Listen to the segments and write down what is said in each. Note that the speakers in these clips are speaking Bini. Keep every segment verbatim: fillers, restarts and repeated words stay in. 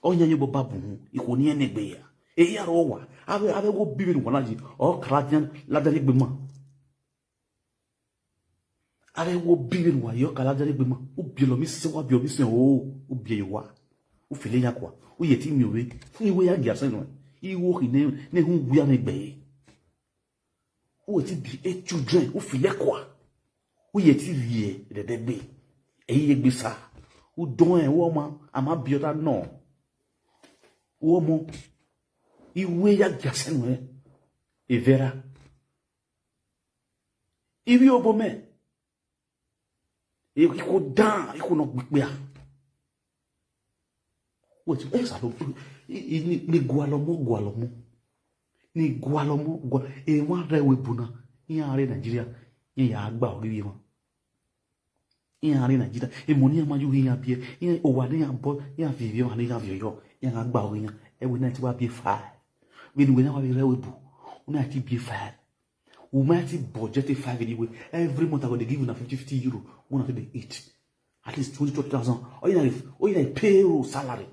Ọ yan ye obọ ba bun, ikhuo ne iran ne egbe ya. Ehe aro wa, avbe, avbe wo bi vbene uwa na yi, ọ ka ladian, ladian egbe ma. Avbe wo bi vbene uwa yi, ọ ka ladian egbe ma. U biẹ lọ mi sẹ, wa biẹ mi sẹ o, u biẹ ye owa. U fele yan kua, u ye te miẹn ovbe, iwe ya gia sẹ nuẹn, iwe okhi ne, ne ehun wia mwẹ egbe. U ye te bi e children, u fele kua, u ye te rhie ẹdẹdẹgbe, ẹ i ye egbe sa, u dọnrẹn, u ọmọ, a ma biẹ ọta nọ, u ọmọ, iwe ya gia sẹ nuẹn, evẹra. Ivbi obọ mẹ, ikhuo dan, ikhuo ne ọ gbe ikpia. Wẹ ti, esa lo, i, i, ni, ni gualọ ọmọ, gualọ ọmọ. Ni gualọ ọmọ, gua, emwa rre ẹvbo ebo na, iran rre Nigeria, iran ya gba ọghe ivbi emwa. Iran rre Nigeria, emọ ne iran ma ye ughe iran biẹ, iran, owa ne iran bọ, iran viọ ivbi emwa ne iran viọ yọ, iran gha gba ọghe iran. Ẹvbo na ti wa biẹ five. Vbene uwẹ na wa vbe rre ẹvbo ebo, u na ti biẹ five. U might budget five anyway. Every month I go dey give una fifty, fifty euro. Una take dey eat. At least twenty, twenty thousand. Or you like, or you like payroll salary.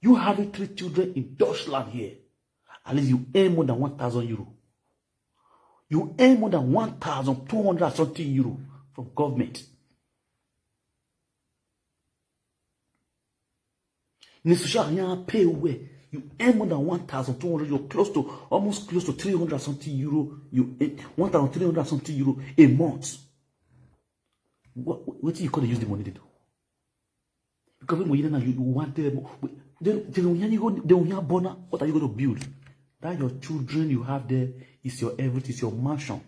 You having three children in Dutchland here. At least you earn more than one thousand euro. You earn more than one thousand two hundred and something euro from government. Ne social yan pay well. You earn more than one thousand two hundred, you're close to, almost close to three hundred something euro. You earn one thousand three hundred something euro a month. What, what do you call use the money to do? Because when you, you want them, they, they don't hear you go, they don't hear bona. What are you going to build? That your children you have there is your everything, it's your mansion,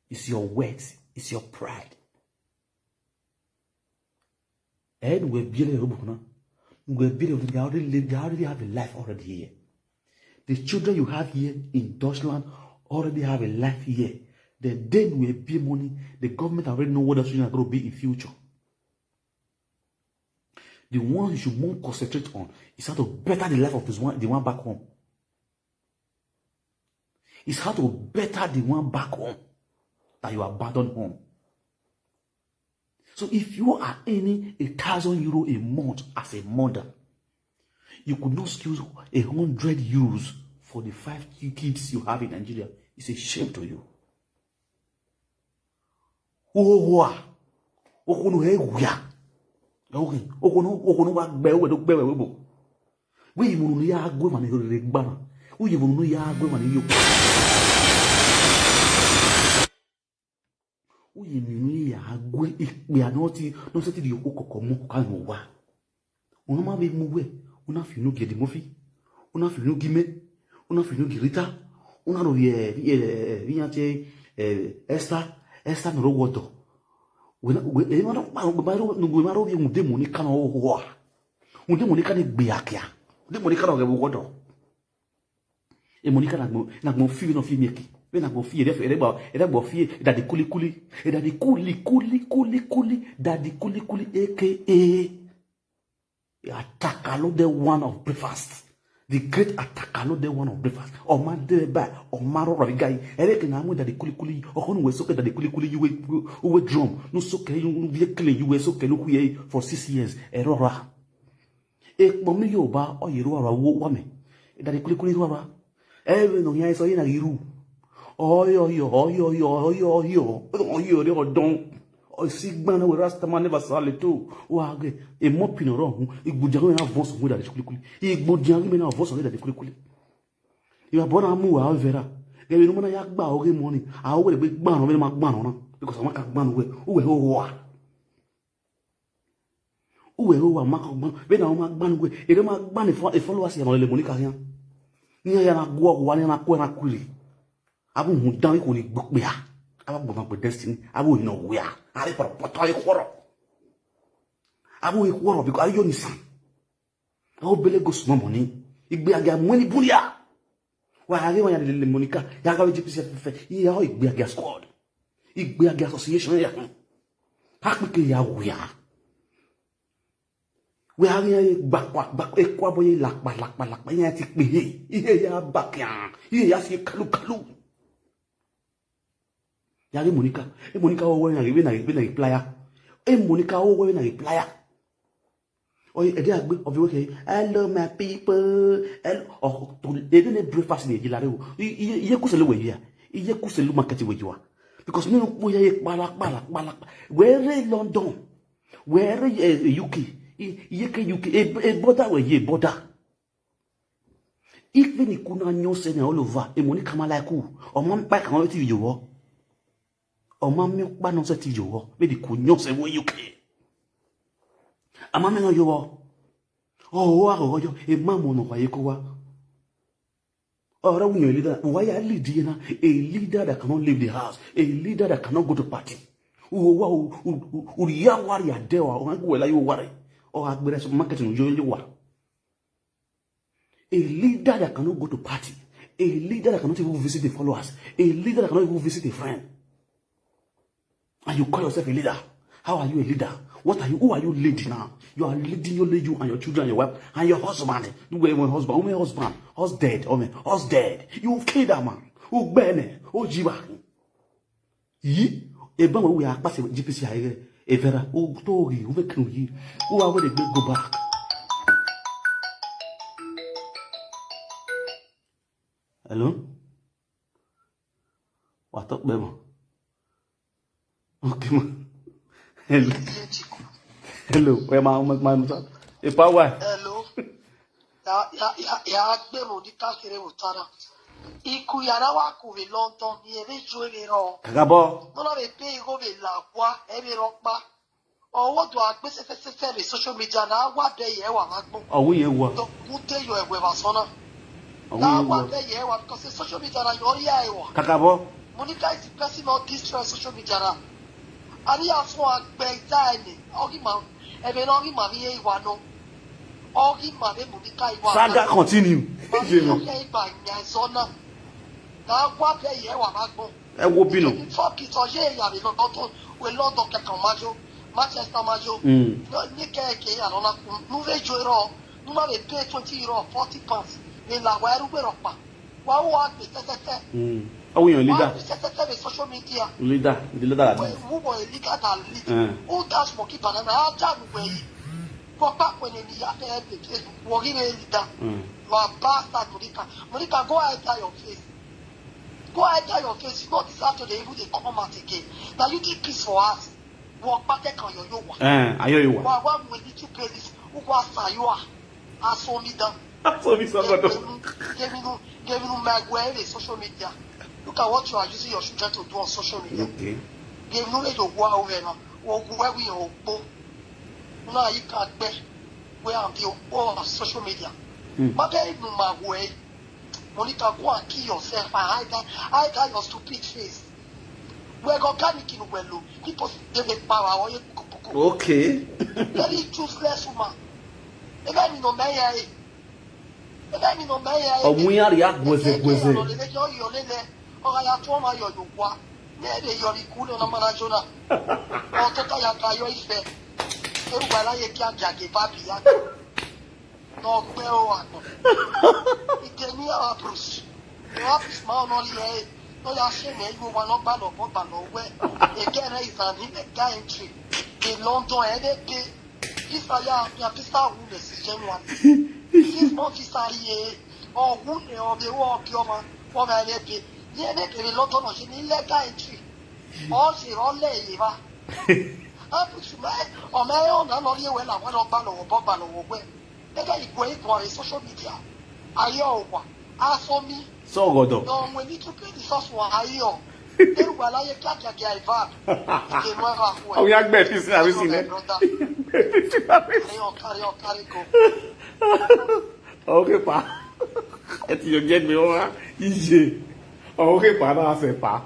it's your wealth, it's your pride. And we're building a room now. We're building, they already live, they already have a life already here. The children you have here in Dutchland already have a life here. The day we pay money, the government already know what the children are going to be in future. The one you should more concentrate on is how to better the life of this one, the one back home. It's how to better the one back home that you abandon home. So if you are earning a thousand euro a month as a mother, you could not squeeze a hundred euros for the five ki-, kids you have in Nigeria. It's a shame to you. Uhoho a, okhuo ne u hẹ wia. Okhuo ne, okhuo ne wa gbe uwẹ do gbe ẹvbo. Wẹ emwi ne u ya gu emwa ni rre gba na. Uye emwi ne u ya gu emwa ni yo. Uye emwi ne u ya gu ikpia ne ọ ti, ne ọ sẹtin rhie okhuo kọkọ mu ka mwẹ owa. Una ma vbe mu uwẹ, una fi unu gie Eddie Murphy, una fi unu gie imẹ, una fi unu gie Rita, una ro vbe, eh, vbe, eh, vbe iran tie, eh, Esther, Esther ne ọ rre owa ọdọ. Wẹ na, wẹ, emwa ne ọ kpa, wẹ ma ro, wẹ ma ro vbe rhunmwuda emọ ni ka nọ hoho a. Rhunmwuda emọ ni ka ni gbe a kia. Rhunmwuda emọ ni ka nọ ghẹ vbe owa ọdọ. Emọ ni ka na gbọn, na gbọn fi vbene ọ fi emiẹki. Vbene a gbọn fi, ẹdẹ, ẹdẹ gba, ẹdẹ gba fi, Daddy Kulikuli. Daddy Kuli, Kuli, Kuli, Kuli. Daddy Kulikuli, A K A Atakalo the one of breakfast. The great Atakalo the one of breakfast. Ọ ma de ba, ọ ma rọrọ vbe ga yi. Ẹre ke na mu Daddy Kulikuli, ọ khọ nu wẹ so ke Daddy Kulikuli, you will, you will drum. Nu so ke, you will clean, you will so ke, nu khuye for six years. Ẹ rọra. Ekpọnmwi Yoruba, ọ ye rua rua wo wa mẹ. Daddy Kulikuli rua rua. Ẹvbo ne ọ yan eso ye na ghi ru. Ọyọ, ọyọ, ọyọ, ọyọ, ọyọ, ọyọ, ọyọ, ọdọn. Ọ si gban na wẹ Rastaman never sale to. Wa ghe, emọ pin ọrọ hun, igbudia ghe na vọsọ wẹ Daddy Kulikuli. Igbudia ghe na vọsọ wẹ Daddy Kulikuli. Ivbabọ na mu wa vbe ra. Ghe vbe ne u ma na ya gba ọghe emọ ni, a wẹ gbe gban vbe ne ma gban na. Because a ma ka gban wẹ, u wẹ ho wa. Uwẹ rre owa ma kọ gban, vbene a ma gban uwẹ, erha ma gban e fo-, e followers ya ne ọ lele Monica khian. Ne iran ya na gu ọgua, ne iran na ku ẹre na ku irri. Avbe uhunmwu dan ikhuo ni gbe okpia, avbe agbọnmwẹ gbe Destiny, avbe ohi ne ọ wia, a rre kpọrọkpọtọ, a rre khuọrọ. Avbe ohi khuọrọ, because a rre yo ni isan. Ọ bele go small money. Igbe a gia mu ẹn ni bun ria. Wa gha ghe emwa ya lele Monica, ya gha vbe G P C fẹfẹ, iran ọ igbe a gia squad. Igbe a gia association ya khin. Akpeke ya wia. Wẹ a ghi iran ye gbakua, gbakua, eku abọ ye lakpa, lakpa, lakpa, iran ti kpe ihe, ihe ya ba kian, ihe ya si kalu, kalu. Ya ghe Monica, e Monica ọ wẹ na ghe, vbe na ghe, vbe na ghe playa. E Monica ọ wẹ vbe na ghe playa. Ọ, ẹdẹ agbe, ọ viọ wẹ khe, "Hello, my people." Hello, ọ, to, ede ne breakfast ni ye lare o. I, i, iye kuselu wẹ ya. Iye kuselu market wẹ ya. Because mi kpo ya ye kpala, kpala, kpala, kpala. Wẹ rre London. Wẹ rre, eh, U K. I, iye ke U K. E, e border wẹ ye border. Even iku na yọn sẹ nẹ all over. Emọ ni kama like u. Ọ ma kpa ẹkan ti yo vbọ. Ọ ma miẹn ọkpa nọ sẹtin yo vbọ, vbene iku yọn sẹ vbe U K. A ma miẹn nọ yo vbọ. Ọ ho aghọghọ yọ, e ma mu ọnọ wa ye ko wa. Ọ rẹ winna leader, uwa ya lead ye na, a leader that cannot leave the house, a leader that cannot go to party. Uwa, u, u, u, u ya wa rria dẹ wa, ọ gha gu wẹ la ye uwa rre. Ọ gha gbe rre supermarket ne u yo ye uwa. A leader that cannot go to party, a leader that cannot even visit the followers, a leader that cannot even visit a friend. And you call yourself a leader. How are you a leader? What are you? Who are you leading now? You are leading only you and your children and your wife and your husband. You were my husband. Who my husband? Hus dead. Oh, my hus dead. You kill that man. Who bene? Who jiba? Yi, eba wẹ wẹ a kpase G P C a ghe, evẹra, u to ghi, u vbe kinu yi, u wa wẹ de gbe go back. Hello? Wa tọ kpẹ mọ. Okay, ma. Hello. Hello, wẹ ma, ma, ma, ma, epa wa. Hello. Ya, ya, ya, ya gbe Monica kherhe vbe otara. Iku ya na wa ku vbe London, ni ẹvbo yo vbe rrọọ. Kakabọ. Ne ọ na vbe pe igho vbe la owa, ẹ vbe rre ọkpa. Ọ wo do a gbe sẹsẹsẹsẹ vbe social media na, a wa bẹ ye ẹre wa vbe agbọn. Ọ wu yẹn wa. Dọ gu te yọ ẹwẹ vbe asọn na. Ọ wu yẹn wa. Na wa bẹ ye ẹre wa, because social media na yọ ọ rhie ẹre wa. Kakabọ. Monica is the person that destroy social media na. A ni ya fua gbe ita ẹnẹ, ọ ghi ma, ẹmwẹ ne ọ ghi ma vbe irẹn iwa nọ. Ọ ghi ma vbe Monica iwa. Saga continue. Ma vbe irẹn iwa yan ẹzọ na. Na wa bẹ ye ẹre wa vbe agbọn. Ẹ wo binu. Fuck it, ọ ye ya vbe London, wẹ London kẹkan ma yo, Manchester ma yo. Mm. No, ni kẹ ke ya nọ na kun, nu vbe yo ero, nu ma vbe pay twenty euro, forty pounds, vbe la wa ẹre ugbẹn rhọkpa. Wa ru wa gbe tẹtẹtẹ. Mm. Ọ wu yan leader. Wa gbe tẹtẹtẹ vbe social media. Leader, the leader that lead. Who was a leader that lead? Eh. Who dash monkey banana? A da nu wẹ yi. Wọ kpa kue ne ya fẹ ebe, wọ ghi vbe leader. Mm. You are bastard, Monica. Monica, go hide that your face. Go hide that your face. You no deserve to dey even dey come out again. Na you give peace for us. Wọ kpa kẹkan yọ yo wa. Eh, ayọ yo wa. Wa wa mu little babies. Who was you are? Asomidan. Asomi sọgọdọ. Gevinu, gevinu, gevinu my way social media. Look at what you are using your children to do on social media. Okay. Gevinu le yo wa o vẹ na. Wo gu wẹ wi okpo. Na yi ka gbe. Wẹ am the okpo on social media. Hmm. Ma be nu ma we. Monica, go and kill yourself and hide that, hide that your stupid face. Wẹ gọ ka ni kinu wẹ lo. People dey make power or ye puku puku. Okay. Very useless woman. Ebe ni no me ya e. Ebe ni no me ya e. Ọ mu iran rhia guẹzẹ guẹzẹ. Ọ lele yọ yọ lele. Ọ gha ya tuọn ma yọ yo wa. Ne ebe yọ ri ku ne ọ na ma na Jona. Ọ tota ya ka yọ ife. Erugba la ye kia giagie babi ya. Ne ọ gbe aro agbọn. Ide ne iran Bruce. Iran Bruce ma ọ nọ rhie ẹre. Ne ọ ya sẹ mẹ igho wa ne ọ gbalọ obọ gbalọ wẹ. Eke ẹre is an illegal entry. The London ẹre de pay. Visa ya, ya visa wu ne si January. Six month visa rhie. Ọ wu ne ọ vbe ru ọbiọmwa, ọmwa ẹre pay. Iran ne kevbe London ọ ye ne illegal entry. Ọ sẹ ọ lẹ ye evba. Abusu mẹ, ọ mẹ ọ na nọ rhie wẹ la wẹ ne ọ gbalọ obọ gbalọ wẹ. Eke iguẹ iguan vbe social media. Ayọ owa, Asomi. Sọgọdọ. Nọ mu eni tu kedi sọsua ayọ. Erugba la ye kiakiakia eva. Ike nu eva khuẹ. Ọ ya gbe peace na visi nẹ. Brother. Carry on, carry on, carry go. Okay, pa. Ẹ ti yọ jẹ mi ọmwa iye. Okay, pa na sẹ pa.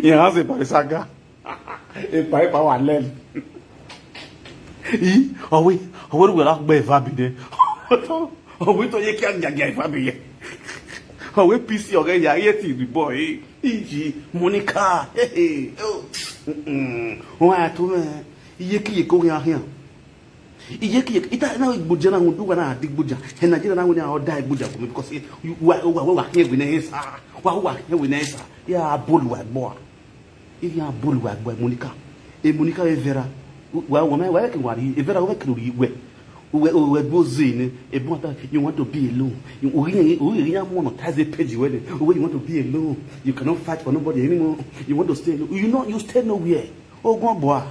Iran sẹ pa saga. Epa, epa wa lẹ. I, ọwe, ọwe wẹ ra gbe eva bi nẹ. Ọwe to ye kia giagia eva bi ye. Ọwe P C ọghẹ ya, ye ti ri boy. Iji, Monica. Hey, hey. Oh. Mm-mm. Wa to me. Iye ki ye ko gha khian. Iye ki ye, ita na igboja na, udu wa na di igboja. He Nigeria na wẹ ni a da igboja for me because, eh, wa, wa, wa, wa khian wẹ nẹ sa. Wa, wa khian wẹ nẹ sa. Ya bolu wa gbo. Iran bolu wa gbo Monica. E Monica evẹra. Wa, wa, wa, wa ke wa ri, evẹra wa ke ri wẹ. Uwẹ, uwẹ gbe ozi nẹ, ebọ ta, you want to be alone. You, u ghi, u ghi ya monetize page wẹ nẹ, uwẹ, you want to be alone. You cannot fight for nobody anymore. You want to stay alone. You know, you stay nowhere. Ogun ọbua.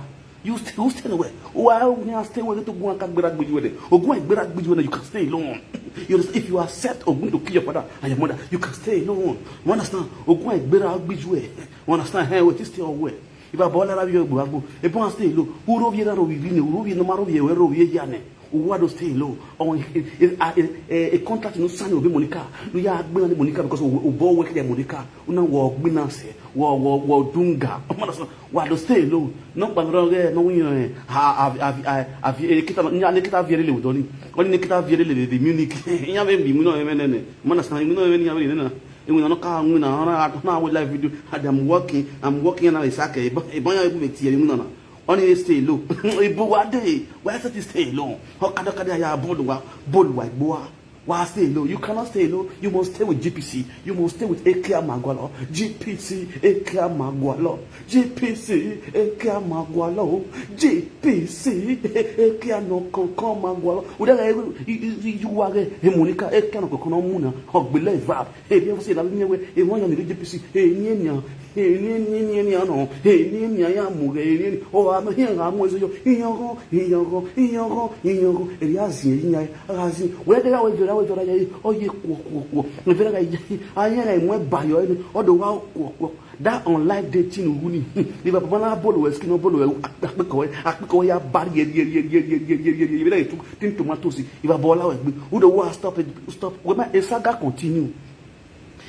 You stay, you stay nowhere. Wa ya stay where to go and ka gbera gbe you wẹ nẹ. Ogun gbera gbe you wẹ nẹ, you can stay alone. You understand? If you accept Ogun to kill your father and your mother, you can stay alone. You understand? Ogun gbera gbe you wẹ. You understand? Hey, wait, stay away. Iba bọla ra vbiẹ egbe vbe agbọn, ebọ a stay alone. U rre ovbi erha, rre ovbi ivbi nẹ, u rre ovbi ne ọ ma rre ovbi ẹvbo, rre ovbi ehia nẹ. U wa do stay alone. Ọ, e, e, a, e, e, e contract ne u sign obọ Monica, ne u ya gbe iran ne Monica because obọ wẹ khian Monica. U na wọ gbe iran sẹ, wọ, wọ, wọ dunga. Ọ ma na sẹ, wa do stay alone. Nọkpa ne ọ rre ọghe ne ọ winna, a, a, a, a, a, a, neketa, neketa viẹ lele vbe odọ ni. Ọni neketa viẹ lele vbe Munich. Iran vbe miẹn iwinna ọnrẹn nene. Ọ ma na sẹ, iwinna ọnrẹn ne iran vbe nene na. Iwinna nọ ka winna, ọ na, ọ na wẹ live video. And I'm working, I'm working, na vbe sakẹ, ebọ, ebọ iran vbe tie iwinna na. Ọni vbe stay alone. Ibu wa de, wa sẹtin stay alone. Ọkadọkadọ ya bọlu wa, bọlu wa igbo wa. Wa stay alone. You cannot stay alone. You must stay with G P C. You must stay with Ekia Magualọ. G P C, Ekia Magualọ. G P C, Ekia Magualọ. G P C, Ekia nọ kankan Magualọ. Uda ga, you, you, you, you wa ghe, he Monica, Ekia nọ kankan nọ mu na. Ọgbele vibe. Erriọ ẹvbo si la miẹn wẹ, emwa yan ni rre G P C, eni enian, eni eni eni enian nọ, eni enian ya mu ghe, eni eni, ọ gha mẹ, iran gha mu ẹzọ yọ, iyanghọn, iyanghọn, iyanghọn, iyanghọn, erriọ a ziẹn iyan, a gha ziẹn, wẹ de gha wẹ vera, wẹ vera ya, ọ ye kuọ, kuọ, kuọ, wẹ vera gha ya, a yan gha mu ẹba yọ, ọ do gha kuọ, kuọ. That online dating ru ni, iba baba na bolo wẹ skin, bolo wẹ akpekọ wẹ, akpekọ wẹ ya ba rhiẹrhiẹrhiẹrhiẹrhiẹrhiẹrhiẹrhiẹ, vbe na tu tin tomatoes, iba bọla wẹ gbe, u do wa stop it, stop, wẹ ma, e saga continue.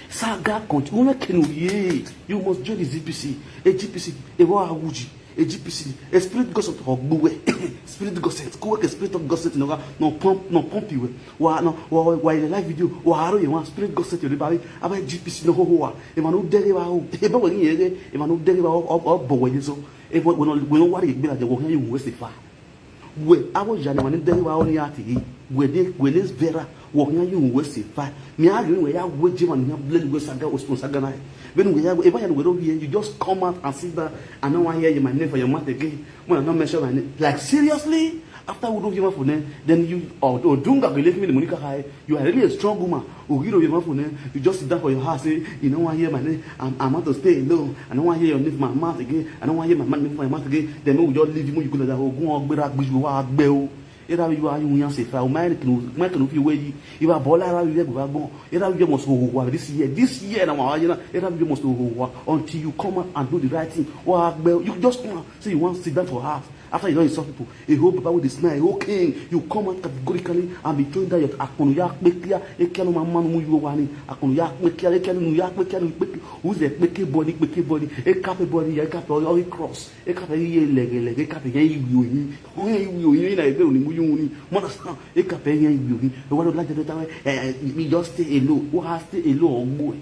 Saga continue, wẹ ma kene u rhie, you must join the G P C, a G P C, evba a wuyi, a G P C, a spirit gossip ọ gbe uwẹ, spirit gossip, ku uwẹ ke spirit of gossip nọ gha, nọ pump, nọ pump wẹ. Wa nọ, wa, wa, wa ye live video, wa aro ye wa spirit gossip rre ba vbe, aba G P C nọ hoho wa. Emwa ne u dẹghe vbe aro, ebe wẹ ghi rẹn ghe, emwa ne u dẹghe vbe aro, ọ, ọ bọ wẹ ye zọ. Ebe wẹ nọ, wẹ nọ wa rhie egbe ladian, wẹ khian ye uhunmwu ẹse fa. Wẹ, avbe oya ne emwa ne dẹghe vbe aro ni a te ghe, wẹ ne, wẹ ne vera, wẹ khian ye uhunmwu ẹse fa. Mẹ a ghe wẹ ya wẹ je emwa ne iran blele wẹ saga, wẹ saga na. Vbene wẹ ya, eva ya ne wẹ rre ovbi ẹre, you just come out and sit down, I no wan hear my name for your mouth again. When I no mention my name. Like, seriously? After u do ovbi emwa fo nẹ, then you, or, or do nga gele fi mi ne Monica kha, you are really a strong woman. U ghi rre ovbi emwa fo nẹ, you just sit down for your house, say, you no wan hear my name. I'm, I'm out to stay alone. I no wan hear your name from my mouth again. I no wan hear my man name from my mouth again. Then we just leave you, you go like that. Ogun ọ gbera gbe you, wa gbe o. Erha vbe you a yu yan se fa, u ma rẹn kinu, u ma kinu fi wẹ yi. Iba bọla erha vbe you egbe vbe agbọn. Erha vbe you must hoho wa this year. This year na wa ye na. Erha vbe you must hoho wa until you come out and do the right thing. Wa gbe, you just come out, say you wan sit down for house. After you don insult people, a whole baba with the smile, a whole king, you come out categorically and be throwing down your akpọnu ya kpekia, ekia no ma ma nu mu you wa ni, akpọnu ya kpekia, ekia no ya kpekia, no kpekia, who's the kpeke body, kpeke body, a cap body, a cap all cross, a cap ye lẹghẹ lẹghẹ, a cap ye iwi oyin, oyin iwi oyin na ebe oni mu you ni, you understand? A cap ye iwi oyin, e wa do la jẹ do ta wẹ, eh, eh, we just stay alone, wa stay alone, ogbo.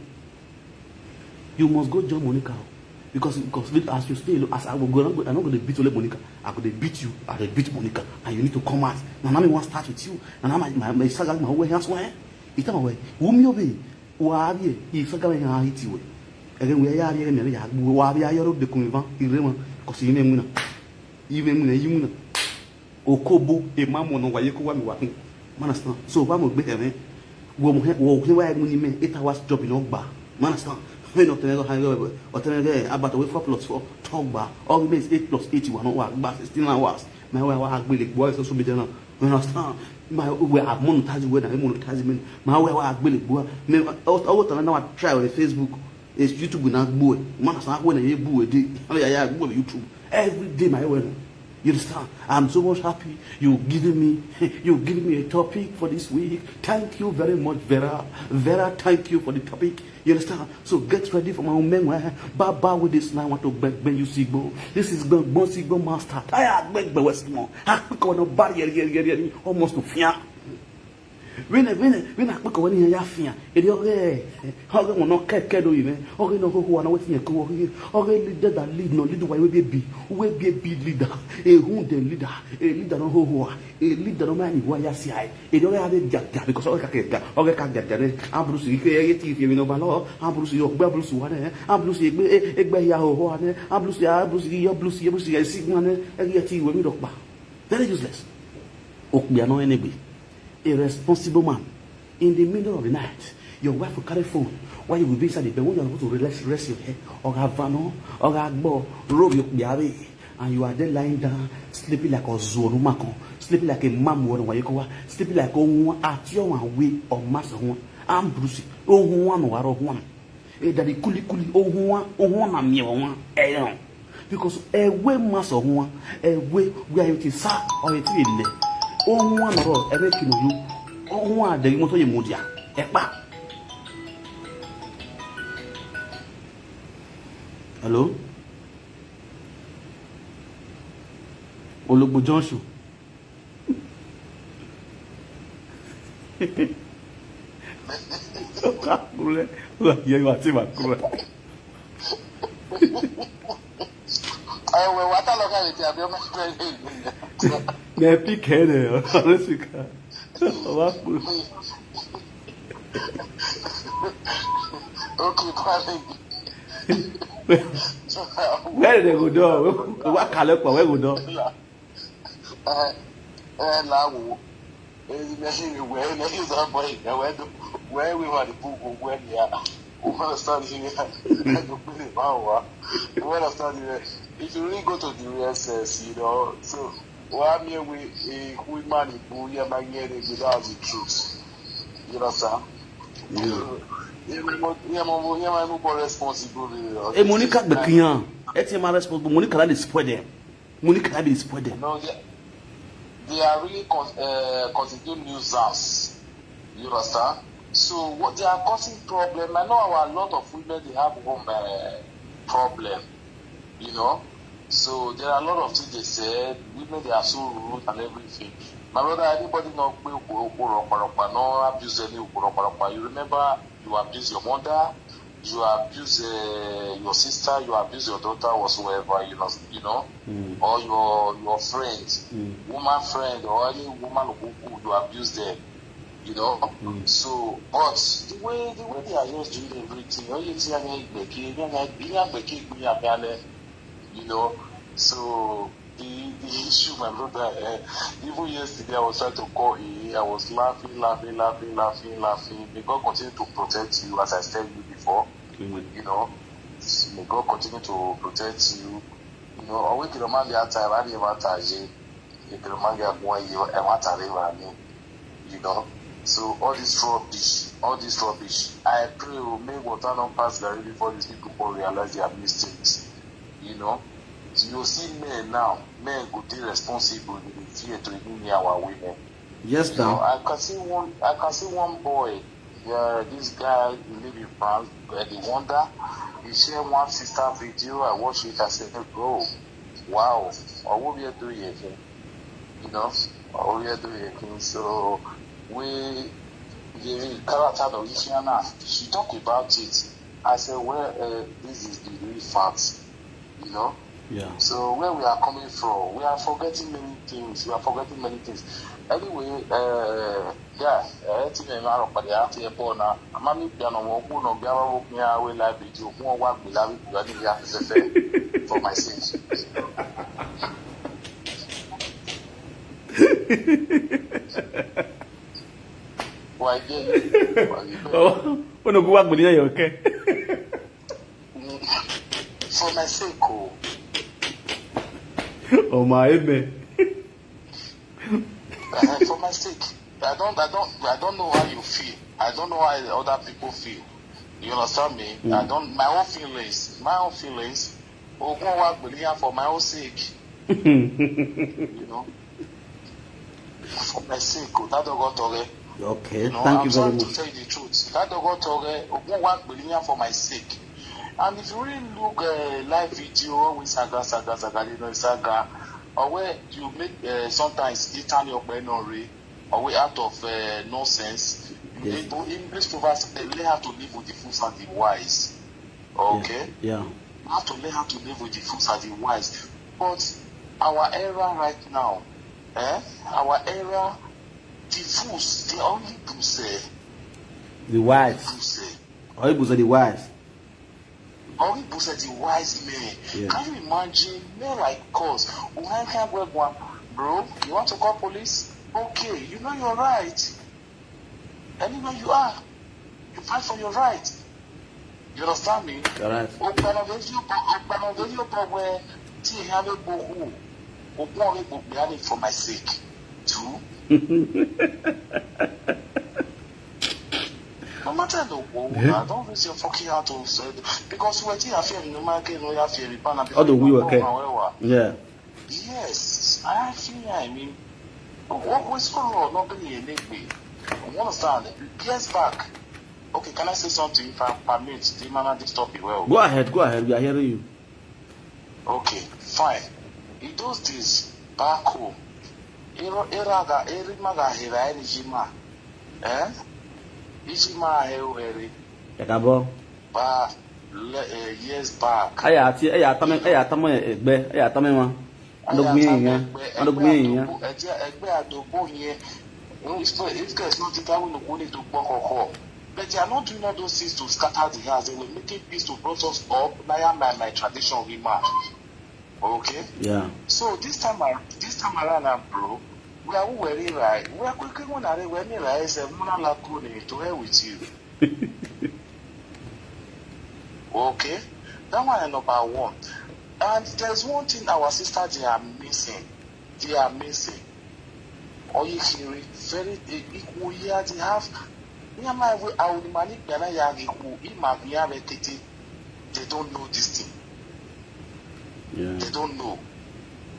You must go join Monica o. Because, because as you stay alone, as I go, go, I no go dey beat only Monica. I go dey beat you. I dey beat Monica. And you need to come out. Na, na me wan start with you. Na, na my, my, my saga, my way hands wẹ. Ita ma wẹ. Wu mi obe. Wa vie. I saga me ha hit you. Ẹghẹ wẹ ya vie me ya gbu. Wa vie ya ro de kun van. Ire ma. Because you me wina. You me wina. You wina. Okobo, emamọ ne ọ wa ye ko wa miẹn uwa khin. You understand? So, wa mu egbe hẹ mwẹ. Wẹ mu hẹ, wẹ mu hẹ wa mu ni mẹ, eight hours job ne ọ gba. You understand? Vbene ọtẹn mwẹ gha, ọtẹn mwẹ gha, about we four plus four, te ọ gba. Ọ ghi mẹ eight plus eight wa nọ, wa gba sixteen hours. Ma wa, wa gbele gbe social media na. You understand? Ma wẹ a monetize wẹ na, monetize me. Ma wa, wa gbele gbe. Me, ọ, ọ, ọtẹn na wa try on Facebook. It's YouTube na gbe. You understand? Wẹ na ye bu we de. Ẹ ya, ya gbe YouTube. Every day, my way. You understand? I'm so much happy you giving me, you giving me a topic for this week. Thank you very much, Vera. Vera, thank you for the topic. You understand? So get ready for my own men. Baba with this now, I want to beg, beg you, Sigbo. This is Gbon, Gbon Sigbo Master. I beg, beg, West Mo. I click on the barrier, yeah, yeah, yeah, almost to fear. Vbene, vbene, vbene akpekọ wẹ ne iran ya fian, erriọ ọghe, ọghe wọn ne ọ kẹkẹ do vbe mwẹ, ọghe ne ọ hoho a na wẹ te irẹn ke vbọ ọghe, ọghe leader that lead nọ lead uwa ye uwu ebiebi, uwu ebiebi leader, a rhunmwuda leader, a leader ne ọ hoho a, a leader ne ọ ma rẹn ne uwa ya si ae, erriọ ọghe a vbe giagia, because ọghe ka ke gia, ọghe ka giagia nẹ, Abrusi ghi ke ẹghe te fi emwi ne ọ ba lọ, Abrusi ọgbe Abrusi uwa nẹ, Abrusi egbe, e, egbe hia hoho a nẹ, Abrusi, Abrusi ghi yọ Abrusi, Abrusi ghi si gban nẹ, ẹghi te ru emwi rhọkpa. Very useless. Okpia nọ rẹn egbe. A responsible man. In the middle of the night, your wife will carry phone while you will be inside the bed when you are supposed to relax, rest your head. Ọ gha vanọ, ọ gha gbọ, rhovbiẹ okpia vbe, and you are there lying down, sleeping like ọzuọ ne u ma kọn, sleeping like a man mu ọnrẹn wa ye kọ wa, sleeping like ohuan, ati ọmwa we, ọ ma sẹ ohuan, ambrusi, ohuan ne ọ wa rre ohuan. Edadi kulikuli, ohuan, ohuan na miẹn ọmwa ẹre nọ. Because ẹwe ma sẹ ohuan, ẹwe wia ye te sa, ọ ye te lẹ. Ohuan nọ rọ, ẹmwẹ ki nọ yo. Ohuan dẹghe imoto ye mudia. Ẹkpa. Hello? Ologbo Junction. Ọ ka kule, ọ gha ye wa te ma kule. Ẹwẹ, wa ta lọ ka rete abẹ ọmọ ẹgbẹ rẹ. Mẹ pick ẹre, ọ rẹ sika. Ọ wa kule. Okay, panic. Wẹ rẹ ghodọ, wa kalẹ kpa, wẹ ghodọ. Ẹ, ẹ la wo. Ẹ, ẹ, wẹ, ẹ, ẹ, ẹ, wẹ do, wẹ, wẹ wa de bu, wẹ, wẹ nia. You understand here? Ẹ do pele ma wa. You understand here? If you really go to the real sense, you know, so, wa miẹn wẹ, eh, who man bu, yeah, my, yeah, that's the truth. You understand? Yeah. So, yeah, my mo-, yeah, my mo-, yeah, my mo-, responsible, you know. E mo ni ka gbe kiyan. Ẹ ti ma responsible, mo ni ka la dey spoil them. Mo ni ka la dey spoil them. No, they, they are really con-, uh, constitute nuisance. You understand? So what they are causing problem. I know our, a lot of women, they have home, uh, problem. You know? So there are a lot of things they said. Women, they are so rude and everything. My brother, anybody no pe okporo, okporo, no abuse any okporo. You remember you abuse your mother, you abuse, uh, your sister, you abuse your daughter, whatsoever, you know, you know, Mm. or your, your friend, Mm. woman friend, or any woman who, who you abuse them, you know. Mm. So, but the way, the way they are just doing everything, all you see, you know, so the, the issue, my brother, eh, even yesterday, I was trying to call him. I was laughing, laughing, laughing, laughing, laughing. May God continue to protect you, as I said you before. Mm. You know, may God continue to protect you. You know, always the man that time, I never touch it. If the man get one year, I want to live on me. You know, so all this rubbish, all this rubbish. I pray, oh, may water not pass Gary before these people go realize their mistakes. You know, so you see men now, men go be responsible in the fear to even near our women. Yes, You know, now. I can see one, I can see one boy. Yeah, this guy, he live in France, and he wonder. He share one sister video. I watch it. I said, "Bro, wow, what we are doing here?" You know, what we are doing here. So we, the character of Ishiana, she talk about it. I said, "Well, uh, this is the real fact." You know? Yeah. So where we are coming from, we are forgetting many things. We are forgetting many things. Anyway, uh, yeah, uh, ti me ma ro pade ati e po na. Ama mi bia no wo ku no bia wo ku ya we live video. Ku wa gbe live video ni ya se se for my sake. Why dey? Oh, oh, no, go back with you, okay? For my sake, oh. Oh my, amen. Uh, for my sake, I don't, I don't, I don't know how you feel. I don't know how other people feel. You understand me? Mm. I don't. My own feelings, my own feelings. Ogun wa gbele ya for my own sake. You know, for my sake, oh, that dog got away. Okay, You know, thank I'm you very sorry to much. tell you the truth. That dog got away. Ogun wa gbele ya for my sake. And if you really look, uh, live video, always saga, saga, saga, you know, saga. Or where you make, uh, sometimes it turn your brain on re, or way out of, uh, nonsense. You Yes. need to, English proverbs say, "Learn how to live with the fools and the wise." Okay? Yeah. You have to learn how to live with the fools and the wise. But our era right now, eh? Our era, the fools, they only bruise, eh? The wise. Bruise, eh? Or you say the wise. Only bruise, eh, the wise men. Yeah. Can you imagine men like us? We can't, can't wear one. Bro, you want to call police? okay, you know your right. Anywhere you are, you fight for your right. You understand me? You're right. Okpia nọ vbe yi obọ, okpia nọ vbe yi obọ wẹ, te I hia vbe gbe okhuo, okhuo vbe gbe okpia ni for my sake too. No matter the wo, yeah, don't raise your fucking heart to say, because wẹ te I fear no man ke no ya fear the banner. All the before we you were know care. However, yeah. Yes, I feel, I mean, what was so wrong? Not being a leg. You understand? Years back. Okay, can I say something? If I permit, the man at this topic well. Go ahead, go ahead. We are hearing you. Okay, fine. In those days, back home, era, era ga, eri ma ga hera any jima. Eh? Ijima he uhere. Kakabọ. Ba le, eh, years back. Aya ati, aya tame, aya tame egbe, aya tame ma. Aya tame egbe, egbe adogbo, ẹdẹ, egbe adogbo yẹn. If, if there's no teacher, we no go need to work or call. But they are not doing all those things to scatter the house. They were making peace to brought us up. Now I am my, my tradition with man. Okay? Yeah. So this time ar-, this time around now, bro, we are very right. We are quickly going to we me right, say, "Muna la kuni, to hell with you." Okay? That one is number one. And there's one thing our sisters, they are missing. They are missing. Or you hear it very, eh, equal here they have. Iran ma we, our money, they are not young equal. He might be have a kitty. They don't know this thing. Yeah. They don't know.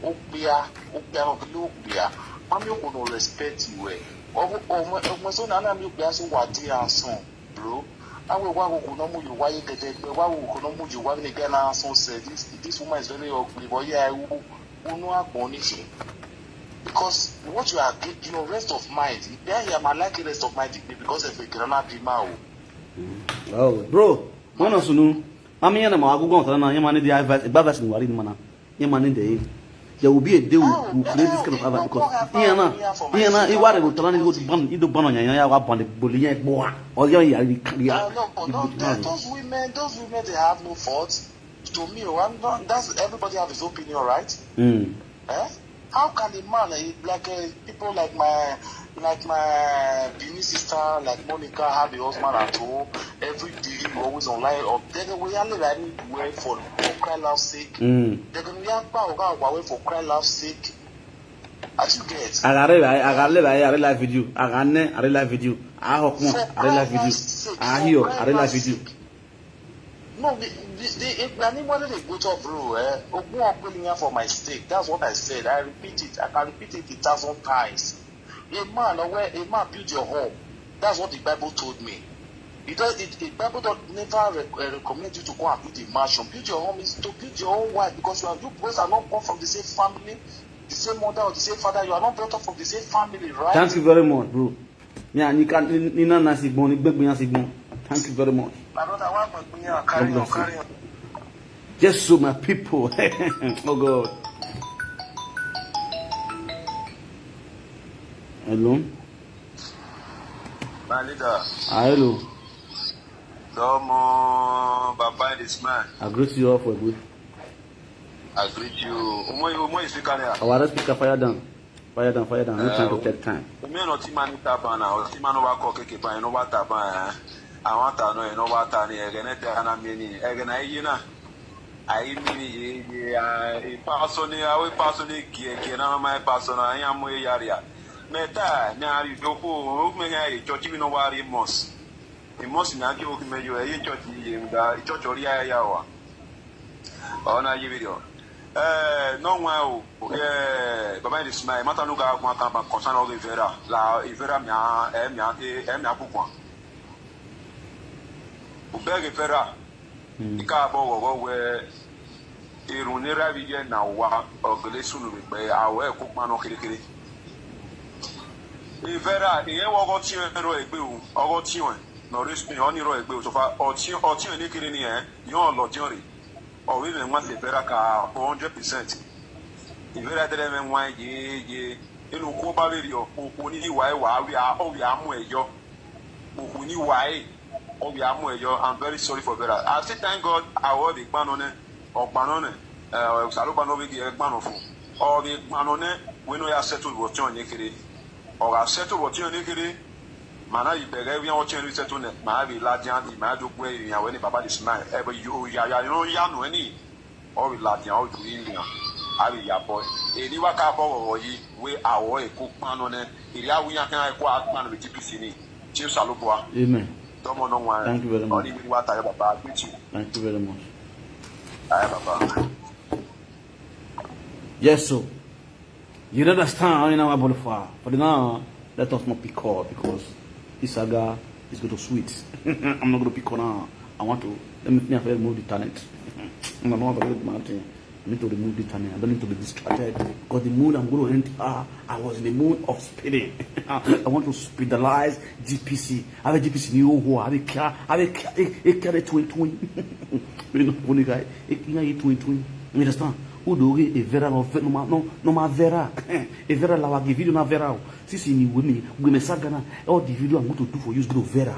Okpia, okpia no kilo okpia. Mami okpia no respect you, eh. Ọmọ, ọmọ, ọmọ so na na mi okpia so wa di ansan, bro. Awe wa go no mu yo wa ye gẹdẹgbẹ, wa go no mu yo wa ni gẹ na ansan sẹ. This, this woman is very ugly, but yeah, I will, will no agbọn ni. Because what you are get, your rest of mind, yeah, yeah, my like rest of mind, because of the granada ma o. Oh, bro, one of sunu. Mami, iran na ma wa gu guan ọta na, iran ma need the advice, egbe advice ne uwa rhie ne ima na. Iran ma need ẹre. There will be a day we will create this kind of advice because iran na, iran na, I wa rre vbe ọta na, I do ban, I do ban ọyan, iran ya wa ban bọlọ iran ẹkpo ha. Ọ ya ya ri kari a. Uh, no, no, those, those women, those women, they have no fault. To me, oh, I'm not, that's, everybody have his opinion, right? Mm. Eh? How can a man, eh, like, eh, people like my, like my Benin sister, like Monica, have a husband at home. Every day you always online. Or then we are like, well, for, for crying out sake. Mm. Then we are power for crying out sake. As you get. A gha rre vbe, a gha rre vbe, a rre live video. A gha nẹ, a rre live video. A họkpọn, a rre live video. A hiọ, a rre live video. No, the, the, the, if na ni one dey go to, bro, eh, Ogun Okpeliyan for my stake. That's what I said. I repeat it. I can repeat it a thousand times. A man, or where a man build your home. That's what the Bible told me. It does, it, the Bible don't never rec-, uh, recommend you to go and build a mansion. Build your home is to build your own wife because you are, you both are not born from the same family, the same mother or the same father. You are not brought up from the same family, right? Thank you very much, bro. Yeah, ni ka, ni, ni na na sigbọn, ni gbegbe yan sigbọn. Thank you very much. My brother, why my queen? Carry on, carry on. Yes, so my people. Oh God. Hello. My leader. Ah, hello. Domo, Baba in the smile. I greet you all for good. I greet you. Umo, umo speaker there. Our speaker, fire down. Fire down, fire down. No time to take time. Umi no ti mani taban na, o ti mani wa ko keke ban, no wa taban, eh. Awa ta no, no wa ta ni, ẹghẹ ne te ana mi ni, ẹghẹ na ye na. Ai mi ni ye, ye, ah, e pastor ni, awe pastor ni gie, gie na ma pastor na, ya mo ya ria. Me ta, me a ri do ko, o me ya e church mi no wa ri mos. E mos na ke o ki me yo, e church ye, da, e church ori ya ya wa. Ọ na ye video. Eh, no one o, eh, Baba in the smile, matter no ga one can ban concern of Vera. La, Vera mi a, eh, mi a, eh, mi a bu one. U bẹghe Vera. Mm. I ka bọ ghọghọ wẹ, erhunmwu ne erha vbe iye na wa, ọ gele sunu vbe gbe, a wẹ ẹko kpan nọ kherhe kherhe. Vera, irẹn wẹ ọghe ọtiọnrẹn rrọọ egbe o, ọghe ọtiọnrẹn ne ọ rre Spain, ọnii rrọọ egbe o, so far, ọtiọnrẹn, ọtiọnrẹn ne kherhe ni, eh, irẹn ọ lọdiọn rre. Ọ vbe mwẹ ẹmwẹ sẹ Vera ka hundred percent. Vera dẹrẹ mwẹ ẹmwẹ ye, ye, ene okhuo ba vbe rriọ, okhuo ni wa ẹre wa, ọ vbe a, ọ vbe a mu ẹre yọ. Okhuo ni wa ẹre, ọ vbe a mu ẹre yọ. I'm very sorry for Vera. I still thank God, a wẹ ọ vbe gban nọ nẹ, ọ gban nọ nẹ, eh, Osanobua ne ọ vbe gie ẹre gban nọ fo. Ọ vbe gban nọ nẹ, wẹ ne ọ ya settle vbe ọtiọnrẹn ne kherhe. Ọ gha sẹto vbe ọtiọnrẹn ne kherhe, ma na ghi bẹghe ivbi ọtiọnrẹn ne sẹto nẹ, ma vbe ladian, ma do gu emwi a wẹ ne baba de smile, ẹvbo yo ya ya no ya nuẹn ni, ọ vbe ladian, ọ do rinmwian, a vbe ya bọ. Eni wa ka bọ ghọghọ yi, wẹ a wẹ eko kpan nọ nẹ, erriọ a ru iran khian eko a kpan vbe G P C ni, tie Osanobua. Amen. Dọmọ nọ wan. Thank you very much. Ọni wa ta ya baba, I greet you. Thank you very much. Aye baba. Yes, so you understand how in our body for for the now. Let us not pick up because this saga is going to sweet. I'm not going to pick up now. I want to let me, me remove the talent. I'm not going to my thing. I need to remove the talent. I don't need to be distracted because the mood I'm going to enter, I was in the mood of speeding. I want to speedalize G P C. Avbe G P C ni oho, avbe kia, avbe kia, e, e kia de tuin tuin. You know, funny guy, e kia ye tuin tuin. You understand? Udo ghe e vera no ve no ma no no ma vera. E vera la wa give video na vera o. Sisi ni we mi, we me saga na. All the video I'm going to do for you is going to vera.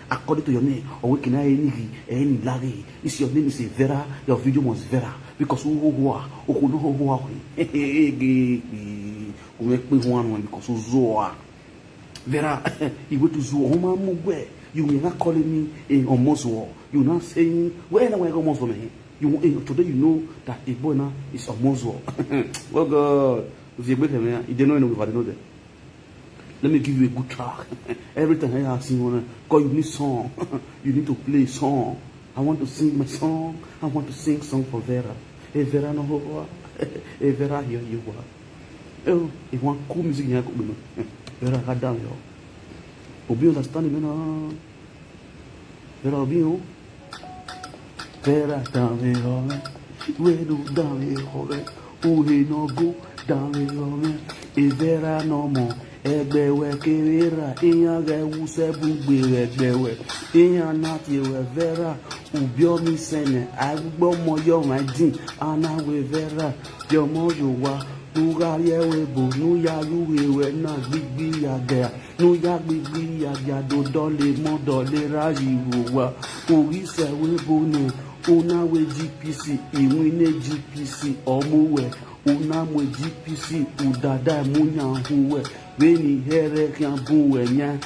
According to your name, or we can any any laghi. If your name is a vera, your video must vera because who who who who no who who who. Umẹ kpe huan nuẹn because u zua. Vera, I wẹ te u zua, ọ ma mu wẹ, you will not call me a Ọmọzuọ. You not saying, wẹ na wẹ Ọmọzuọ mẹ hẹ? You, eh, today you know that a boy now is Ọmọzuọ. Oh God, u viọ egbe khẹ mwẹ, I didn't know any of the know there. Let me give you a good track. Every time I ask you, call you need song, you need to play song. I want to sing my song. I want to sing song for Vera. Hey, Vera, no, hey, Vera, here you are. Oh, if one cool music here, cool, Vera, God damn you. Hope you understand me now. Vera, hope you. Vera, damn it, all right. Wẹ do danmwehọ mwẹ, uhe ne ọ go danmwehọ mwẹ. Evẹra ne ọ mọ, ẹgbẹ wẹ kevbe erha, iran ghẹ wu sẹ bun gbe vbe ẹgbẹ wẹ. Iran na tie wẹ Vera, ubiọmọ isẹn nẹ, a i gbe ọmọ ye ọmwa idin, a na wẹ Vera, viọ ọmọ ye owa, ne u gha rrie ẹvbo ebo, ne u ya ye uhe ruẹ na gbigbi ya gẹra, ne u ya gbigbi ya gia do dọlọ emọ dọlọ erha yi vbe owa. U ghi sẹ ẹvbo ebo nẹ, u na wẹ G P C, iwinna G P C ọ mu wẹ, u na mu G P C, u dada mu yan hu wẹ, vbene I hẹrhẹ khian bun wẹ yan.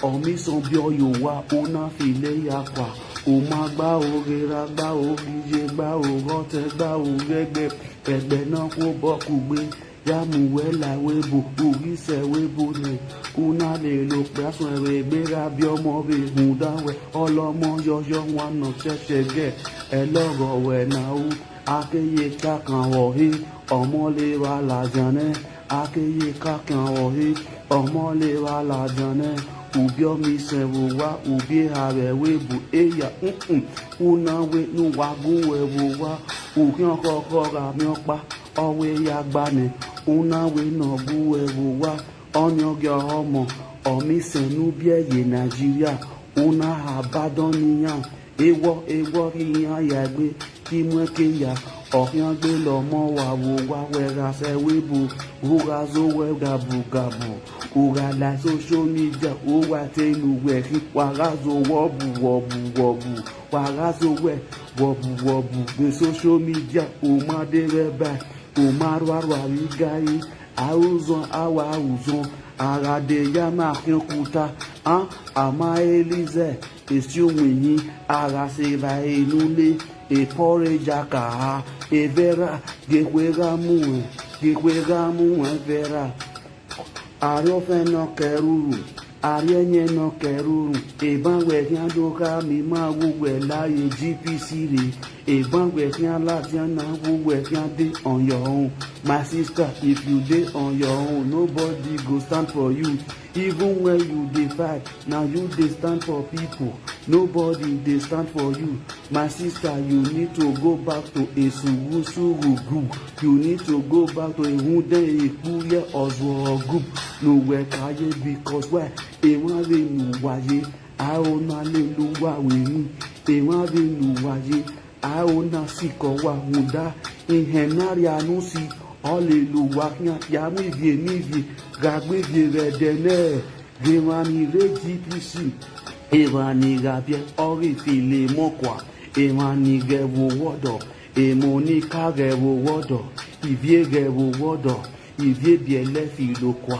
Ọmọ isọn biọ ye owa, u na filo ya kua, u ma gba ro ghe erha, gba ro ghe iye, gba ro ghe ọtẹn, gba ro ghe ẹgbẹ, ẹgbẹ ne ọ khuobọ kugbe, ya mu wẹ la ẹvbo ebo, u ghi sẹ ẹvbo ebo nẹ, u na lele okpia suẹn vbe egbe gha biẹ ọmọ vbe rhunmwuda wẹ, ọlọmọ yọyọ wan nọ chẹchẹ gẹ, ẹlọghọ wẹ na ru, a ke ye kakan vbe ọre, ọmọ le vbe ladian nẹ, a ke ye kakan vbe ọre, ọmọ le vbe ladian nẹ, u biẹ ọmọ isẹn vbe owa, u biẹ eha vbe ẹvbo ebo, eya, u na wẹ ne uwa gu wẹ vbe owa, u khian khọkhọ gha miẹn ọkpa, ọ wẹ ya gba nẹ, u na wẹ ne ọ gu wẹ vbe owa, ọnii ọ gie ọmọ, ọmọ isẹn ne u biẹ ye Nigeria, u na ha badọ ne iran, ewọ ewọ ghi iran ya egbe, ke imuẹn ke ya, ọ khian gbele ọmọ wa vbe owa, wẹ gha sẹ ẹvbo ebo, u gha zẹ owẹ gabugabu, u gha la social media, u wa te ne uwẹ khin, wa gha zẹ owẹ ọbu wọbu wọbu, wa gha zẹ owẹ wọbu wọbu vbe social media, u ma de vbe ẹbae, u ma rhuarhua vbe igari, a ru uzọn, a wa ru uzọn, a gha de ya ma khian okuta, a, a ma re lizẹ, esi uwinyin, a gha sẹ evbare ne u le, e porridge a ka ha, Vera, gie ekhue gha mu ruẹn, gie ekhue gha mu ruẹn Vera. Arriọfẹn ne ọ kẹ ruru, arriẹyẹn ne ọ kẹ ruru, eban wẹ khian do kha miẹn ima vbe uwẹ la ye G P C rre, eban wẹ khian ladian na vbe uwẹ khian dey on your own. My sister, if you dey on your own, nobody go stand for you. Even when you dey fight, na you dey stand for people. Nobody dey stand for you. My sister, you need to go back to a sughu sughu group. You need to go back to a hunden ekpu ye ọzuọ group. Ne uwẹ ka ye, because why? Emwa vbe ne uwa ye, aro na lele uwa vbe eni. Emwa vbe ne uwa ye, aro na sikẹ uwa rhunmwuda. Ihẹn ne a rhia ne usi, ọ lele uwa khian ya mu ivie ne ivie, gha gbe ivie vbe ẹdẹ nẹ. Ghe emwa ni rre G P C, emwa ni gha biẹ, ọ ghi filo emọ kua, emwa ni ghẹ vbe owọdọ, emọ ni ka ghẹ vbe owọdọ, ivie ghẹ vbe owọdọ, ivie biẹlẹ filo kua.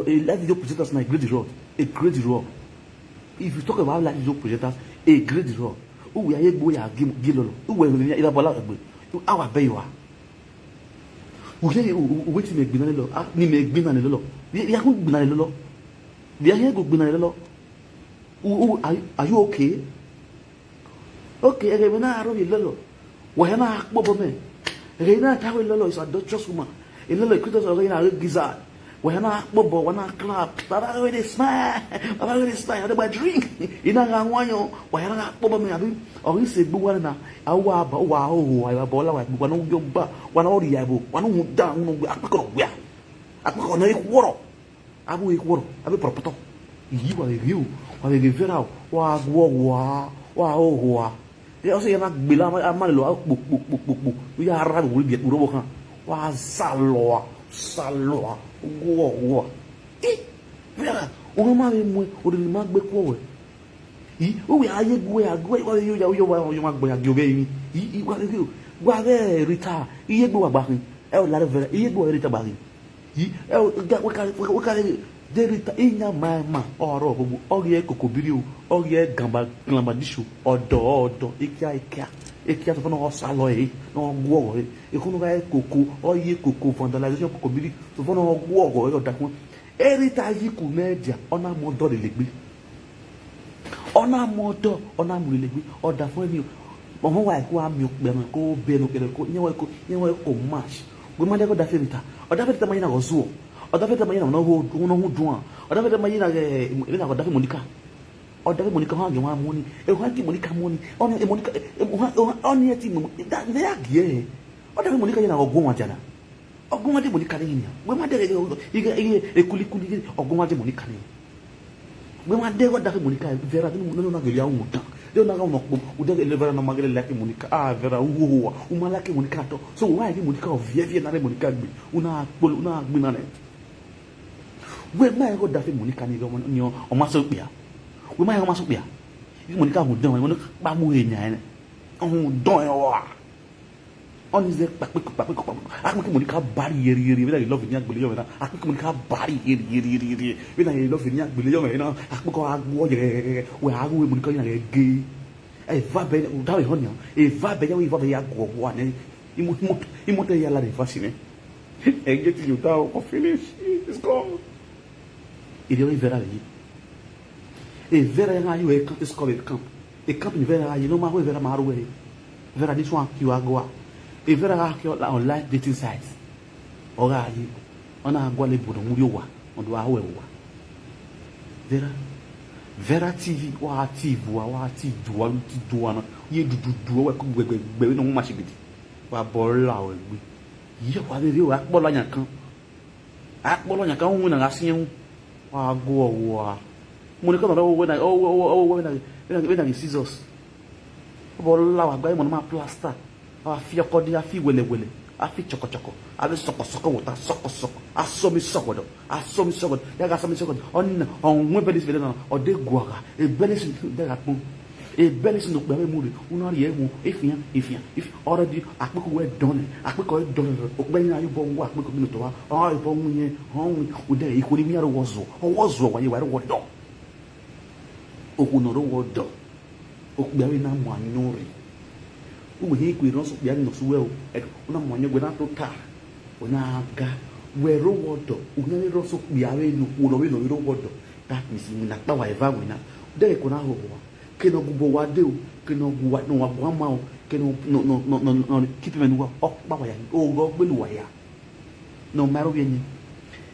a live video presenters na, a great role, a great role. If you talk about live video presenters, a great role. Uwẹ a ye egbe ya gie, gie lọlọ. Uwẹ ivabọ la egbe. A wa bẹ ye wa. U khe, u, u, u wẹ te imẹ gbe na lọlọ. A, ne imẹ gbe na lọlọ. Vbe, vbe a khu gbe na lọlọ. Vbe a hiẹn gu gbe na lọlọ. U, u, are, are you okay? Okay, ẹghẹ mwẹ na aro ye lọlọ. Wa hia na kpobọ mẹ. Ẹghẹ na ta wẹ lọlọ is adulterous woman. Lọlọ Kristo ọghe na re giza. Wa hia na kpobọ, wa na clap. Baba we dey smile. Baba we dey smile. Ade gba drink. I na gha wan yọ. Wa hia na kpobọ mẹ abi. Ọ ghi sẹ egbe uwa na. A wa ba, wa hoho, a ba la wa egbe, wa na uyo ba, wa na ori ya ebo, wa na uda, wa na akpekọ wia. Akpekọ na ikhuọrọ. Avbe ikhuọrọ, avbe pọrọpọtọ. Iyi wa vbe ghi o, wa vbe ghe vera o, wa guọ wa, wa hoho a. Ọ sẹ ya na gbele ama, ama lele kpo, kpo, kpo, kpo, kpo. U ya rra vbe wẹ biẹ kpo rre ọvbokhan. Wa salọ a, salọ a, guọ wa. Vera, ọmwa ma vbe mu orere ma gbe kuọ wẹ. I, u wẹ a ye gu wẹ, a gu wẹ, wa vbe yo ya, yo wa, yo ma gbẹn ya gie ovbi ẹrinmwi. I, i, wa vbe, wa vbe Rita, iye egbe wa gba khin. Ẹ o lare Vera, iye egbe wa Rita gba khin. I, ẹ o, ga, wẹ ka, wẹ ka, de Rita, iyan ma ma, ọ rọ gbogbo, ọ ghi ẹ koko biri o, ọ ghi ẹ gamba, glamba diso, ọdọ, ọdọ, ekia, ekia, ekia, sọfọ ne ọ salọ ẹre, ne ọ guọghọ ẹre. Ekhun ne ọ gha ẹ koko, ọ ye koko, vandalization koko biri, sọfọ ne ọ guọghọ ẹre, ọdafẹn. Rita yi ku ne ẹdia, ọ na mu ọdọ lele egbe. Ọ na mu ọdọ, ọ na mu lele egbe, ọdafẹn ni, ọmọ wa ku a miẹn okpia nọ, ko bẹ ne okpia ko, yẹn wa ko, yẹn wa ko match. Wẹ ma dẹghe ọdafẹn Rita, ọdafẹn Rita ma ye na ghe ọ zuọ, ọdafẹn Rita ma ye na ne ọ hu duan, ọdafẹn Rita ma ye na ghe, na ghe ọdafẹn Monica. Ọdafẹn Monica ha ghe wa mu ni, e ha ti Monica mu ni, ọ ni, e Monica, e, e, ọ ni, e ti mu, da, ne ya gie. Ọdafẹn Monica ye na ghe ọ guọmwa dia na. Ọguọmwa de Monica ni nian. Wẹ ma dẹghe ighe, ighe, ighe ekulikuli ighe, ọguọmwa de Monica ni. Wẹ ma dẹghe ọdafẹn Monica, Vera, de unu na gele ya unu dan. De unu na gha unu kpo, u dẹghe Vera na ma gele like Monica. Ah, Vera, u hoho wa, u ma like Monica at all. So, wẹ ma ghe Monica, ọ viẹ viẹ na re Monica gbe, u na kpolo, u na gbe na nẹ. Wẹ ma ghe ọdafẹn Monica ni, ọ ma, ni ọ, ọ ma sẹ okpia. Wẹ ma ghe ọ ma sẹ okpia. Ighe Monica unu dan, ọ ma kpa mu he nian nẹ. Unu dan ọ wa. Ọni zẹ kpakpeko, kpakpeko, kpakpeko. Akpeke Monica bari yeri, yeri, vbene a ghi love ne iran gbele yọ mwẹ na. Akpeke Monica bari yeri, yeri, yeri, yeri. Vbene a ghi love ne iran gbele yọ mwẹ na. Akpeke a guọ yẹrẹ, wẹ a ru Monica na rẹ ghe. Eva bẹ, u da vbe họn nian. Eva bẹ ya wẹ eva bẹ ya guọ guọ nẹ. Imoto, imoto ya la rẹ eva si nẹ. Ẹ gẹ te yo da o, finish. It's gone. Erriọ ọre Vera vbe ye. Vera ya gha yo ẹre camp, te school vbe camp. E camp ni Vera gha ye, ne ọ ma ho Vera ma ru ẹre. Vera ni suan ki wa gua. Vera gha ke online dating site. Ọ gha ye. Ọ na gualọ ebo ne ọ mu rrie owa, ọ do gha ho ẹre owa. Vera, Vera T V, wa ti vua, wa ti dua, ti dua na. Ye dududu, wa ku gbẹgbẹgbẹ, ne ọ mu ma shi gidi. Wa bọ la wẹ gbe. Iye wa vbe rrie owa, akpọ la yan kan. Akpọ la yan kan, u winna gha siẹn wu. Wa guọ owa. Mo ni kọ na rọ wẹ na, ọ wẹ, ọ wẹ, ọ wẹ, wẹ na, wẹ na, wẹ na ghi scissors. Ọ bọ la wa gba emọ ne ọ ma plaster. A fi ọkọ dee, a fi wẹlẹwẹlẹ, a fi chọkọchọkọ, a vbe sọkọsọkọ wọta, sọkọsọkọ, a sọ mi sọgọdọ, a sọ mi sọgọdọ, ya gha sọ mi sọgọdọ, ọ na, ọ wọn ebẹlẹ esi vbe na, ọ de guagha, ebẹlẹ esi de gha kpọn, ebẹlẹ esi ne okpia vbe mu rre, u na rhie ẹmwẹ, efian, efian, efian, already, akpeko wẹ dọn nẹ, akpeko wẹ dọn nẹ, okpia ni na ye obọ wu akpeko gbe ne otọ ọmwa, ọ gha ye obọ wu irẹn, ọ wi, odẹ, ikhuo ni miẹn aro wọ zọ, ọ wọ zọ wa ye wa ro wọ dọ. Okhuo ne ọ ro wọ dọ. Okpia vbe na mu ayọn rre. Uwẹ hin ku erhọn sẹ okpia ne ọ sẹ uwẹ o, ẹ, u na mu ayọn, wẹ na tota, wẹ na ga, wẹ ro wọ dọ, u na vbe rhọ sẹ okpia vbe ne okhuo ne ọ vbe ne ọ vbe ro wọ dọ. That means, iwinna ọkpa wa eva winna. Dẹghẹ ko na hoho wa. Ke ne ọ gu obọ wa dee o, ke ne ọ gu wa, ne ọ wa guan ma o, ke ne ọ, ne ọ, ne ọ keep mwẹ ne uwa, ọkpa wa ya, oghẹ ọ gbele uwa ya. Ne ọ ma ẹre ovbi ẹyin.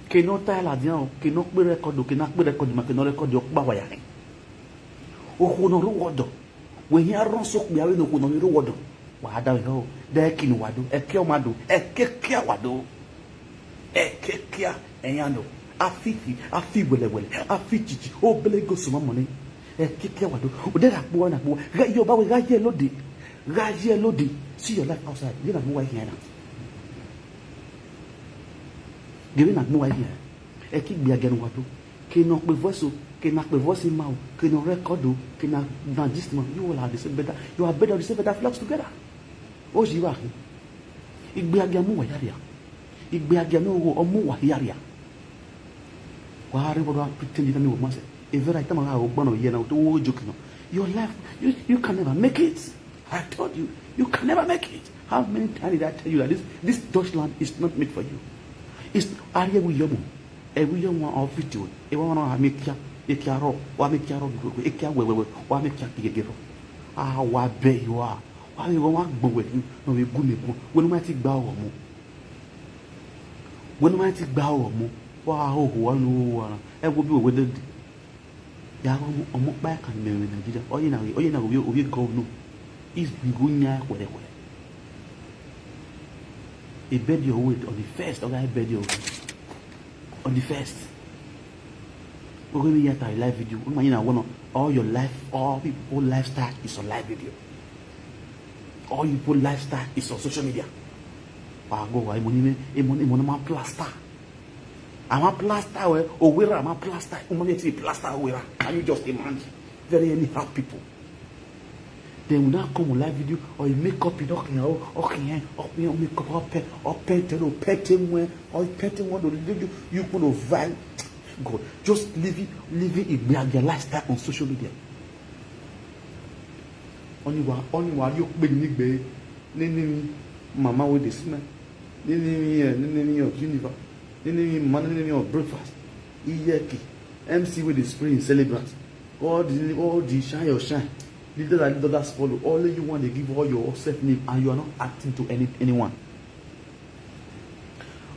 Ke ne ọ ta ladian o, ke ne ọ kpe record o, ke ne a kpe record ma, ke ne ọ record ọkpa wa ya rẹn. Okhuo ne ọ ro wọ dọ, wẹ hin a rhọ sẹ okpia vbe ne okhuo ne ọ vbe ro wọ dọ, wa da vbe hẹ o, da ẹki ne uwa do, ẹki ọ ma do, ẹki ekia wa do, ẹki ekia ẹyan do, a fi fi, a fi wẹlẹwẹlẹ, a fi chichi, obele go suma mọ nẹ, ẹki ekia wa do, odẹ gha kpo uwa na kpo uwa, gha ye ọba wẹ gha ye ẹlode, gha ye ẹlode, see your life outside, ye na mu uwa ikhian na. Ghe vbene a gbẹn uwa ikhian, ẹki igbiagia ne uwa do, ke ne ọ kpe voice o, ke ne a kpe voice ma o, ke ne ọ record o, ke ne a na gist ma, you all are the same, better, you are better, the same, better flocks together. O yi vba khin. Igbiagia mu uwa hia rria. Igbiagia ne ọ mu uwa hia rria. Wa rre vbe ọ do pretend na miẹn uwa ma sẹ. Evera, I tama gha ghe ọgbọn nọ ye na, u to wo joke nọ. Your life, you, you can never make it. I told you, you can never make it. How many times did I tell you that this, this Dutch land is not made for you? It's, a rhie ẹvbo iyọmọ, ẹvbo iyọmọ ọ fit you. Evba ọmwa na wa miẹn ekia, ekia rrọọ, wa miẹn ekia rrọọ, ekia wẹwẹwẹ, wa miẹn ekia giẹgiẹ rrọọ. A wa bẹ yọ a, wa vbe ọmwa gbọn wẹ khin, ne ọ vbe gu mẹ guan, wẹ ne u ma ti gba ọghọ mu. Wẹ ne u ma ti gba ọghọ mu, wa hoho, wa ne u hoho a na, ẹvbo bi wẹ wẹ dede. Ya gha mu ọmọ ọkpa ẹkan ne mẹ mwẹ Nigeria, ọ ye na ghe, ọ ye na ghe ovbi, ovbi gov no. Is ghi gho yan khuẹrhẹkhuẹrhẹ. Ebẹdi ọ ru on the first, ọ gha ebẹdi ọ ru on the first. Oghe vbe ya ta live video, ọ ma yan na wẹ nọ, all your life, all people lifestyle is on live video. All people lifestyle is on social media. Wa go wa, emọ ni mwẹ, emọ, emọ ne ma plaster. A ma plaster wẹ, owerra a ma plaster, u ma miẹn te plaster owerra. Can you just imagine? Very anyhow people. Then we now come on live video, or you make up in ọkàn, ọkàn, ọkàn, make up, ọpẹ, ọpẹ tẹrẹ, ọpẹ te wọn, ọpẹ te wọn, do you, you could vibe. God, just living, living a lifestyle on social media. Ọni wa, ọni wa yo kpe ni gbe, ni ni mama wey dey smell, ni ni eh, ni ni of universe, ni ni man, ni ni of breakfast, iyeki, M C wey dey spray in celebrant, all the, all the shine your shine, leaders and leaders follow, only you want to give all yourself name and you are not acting to any, anyone.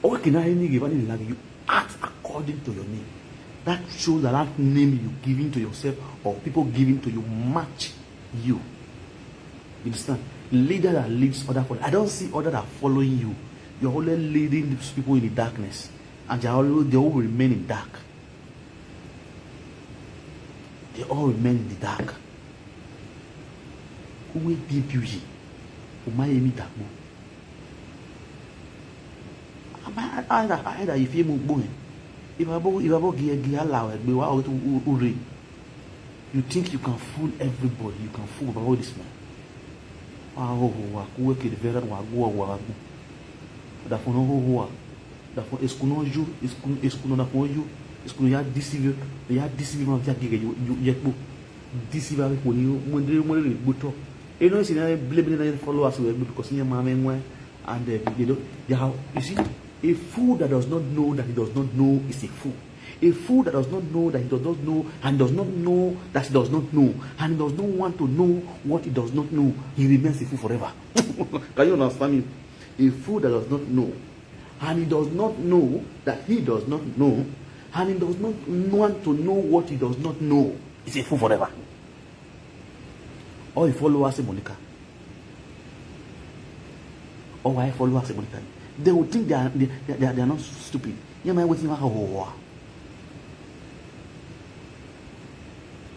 Ọ ke na rre ni ghe evba ni laghe, you act according to your name. That shows that that name you giving to yourself or people giving to you match you. You understand? Leader that leads other follow. I don't see other that following you. You're only leading these people in the darkness, and they all, they all will remain in dark. They all remain in the dark. Uwẹ bibiu yi, u ma ye mi dagbo. Ama ada ada ye fi emu gbo hẹn. Ivbabọ ivbabọ gie gie a la ruẹ egbe wa ọghe u rre. You think you can fool everybody, you can fool Baba this man. Wa hoho wa ku wẹ kere vẹrẹ wa gu wa gbu. Ọdafọn ne ọ hoho wa. Ọdafọn, school ne ọ yo, school, school ne ọdafọn yo, school ne ya deceive, ne ya deceive ma via gege yo, yo, ye kpo. Deceive avbe kpo ni mu ende mu ende gbe otọ. Eno esi na blame na followers wẹ gbe because iye ma mwẹ wẹ, and uh, they don't, they are, you see, a fool that does not know that he does not know is a fool. A fool that does not know that he does not know and does not know that he does not know and he does not want to know what he does not know, he remains a fool forever. Can you understand me? A fool that does not know and he does not know that he does not know and he does not want to know what he does not know is a fool forever. All the followers say Monica. All my followers say Monica. They will think they are they, they, they are not stupid. You know what you are?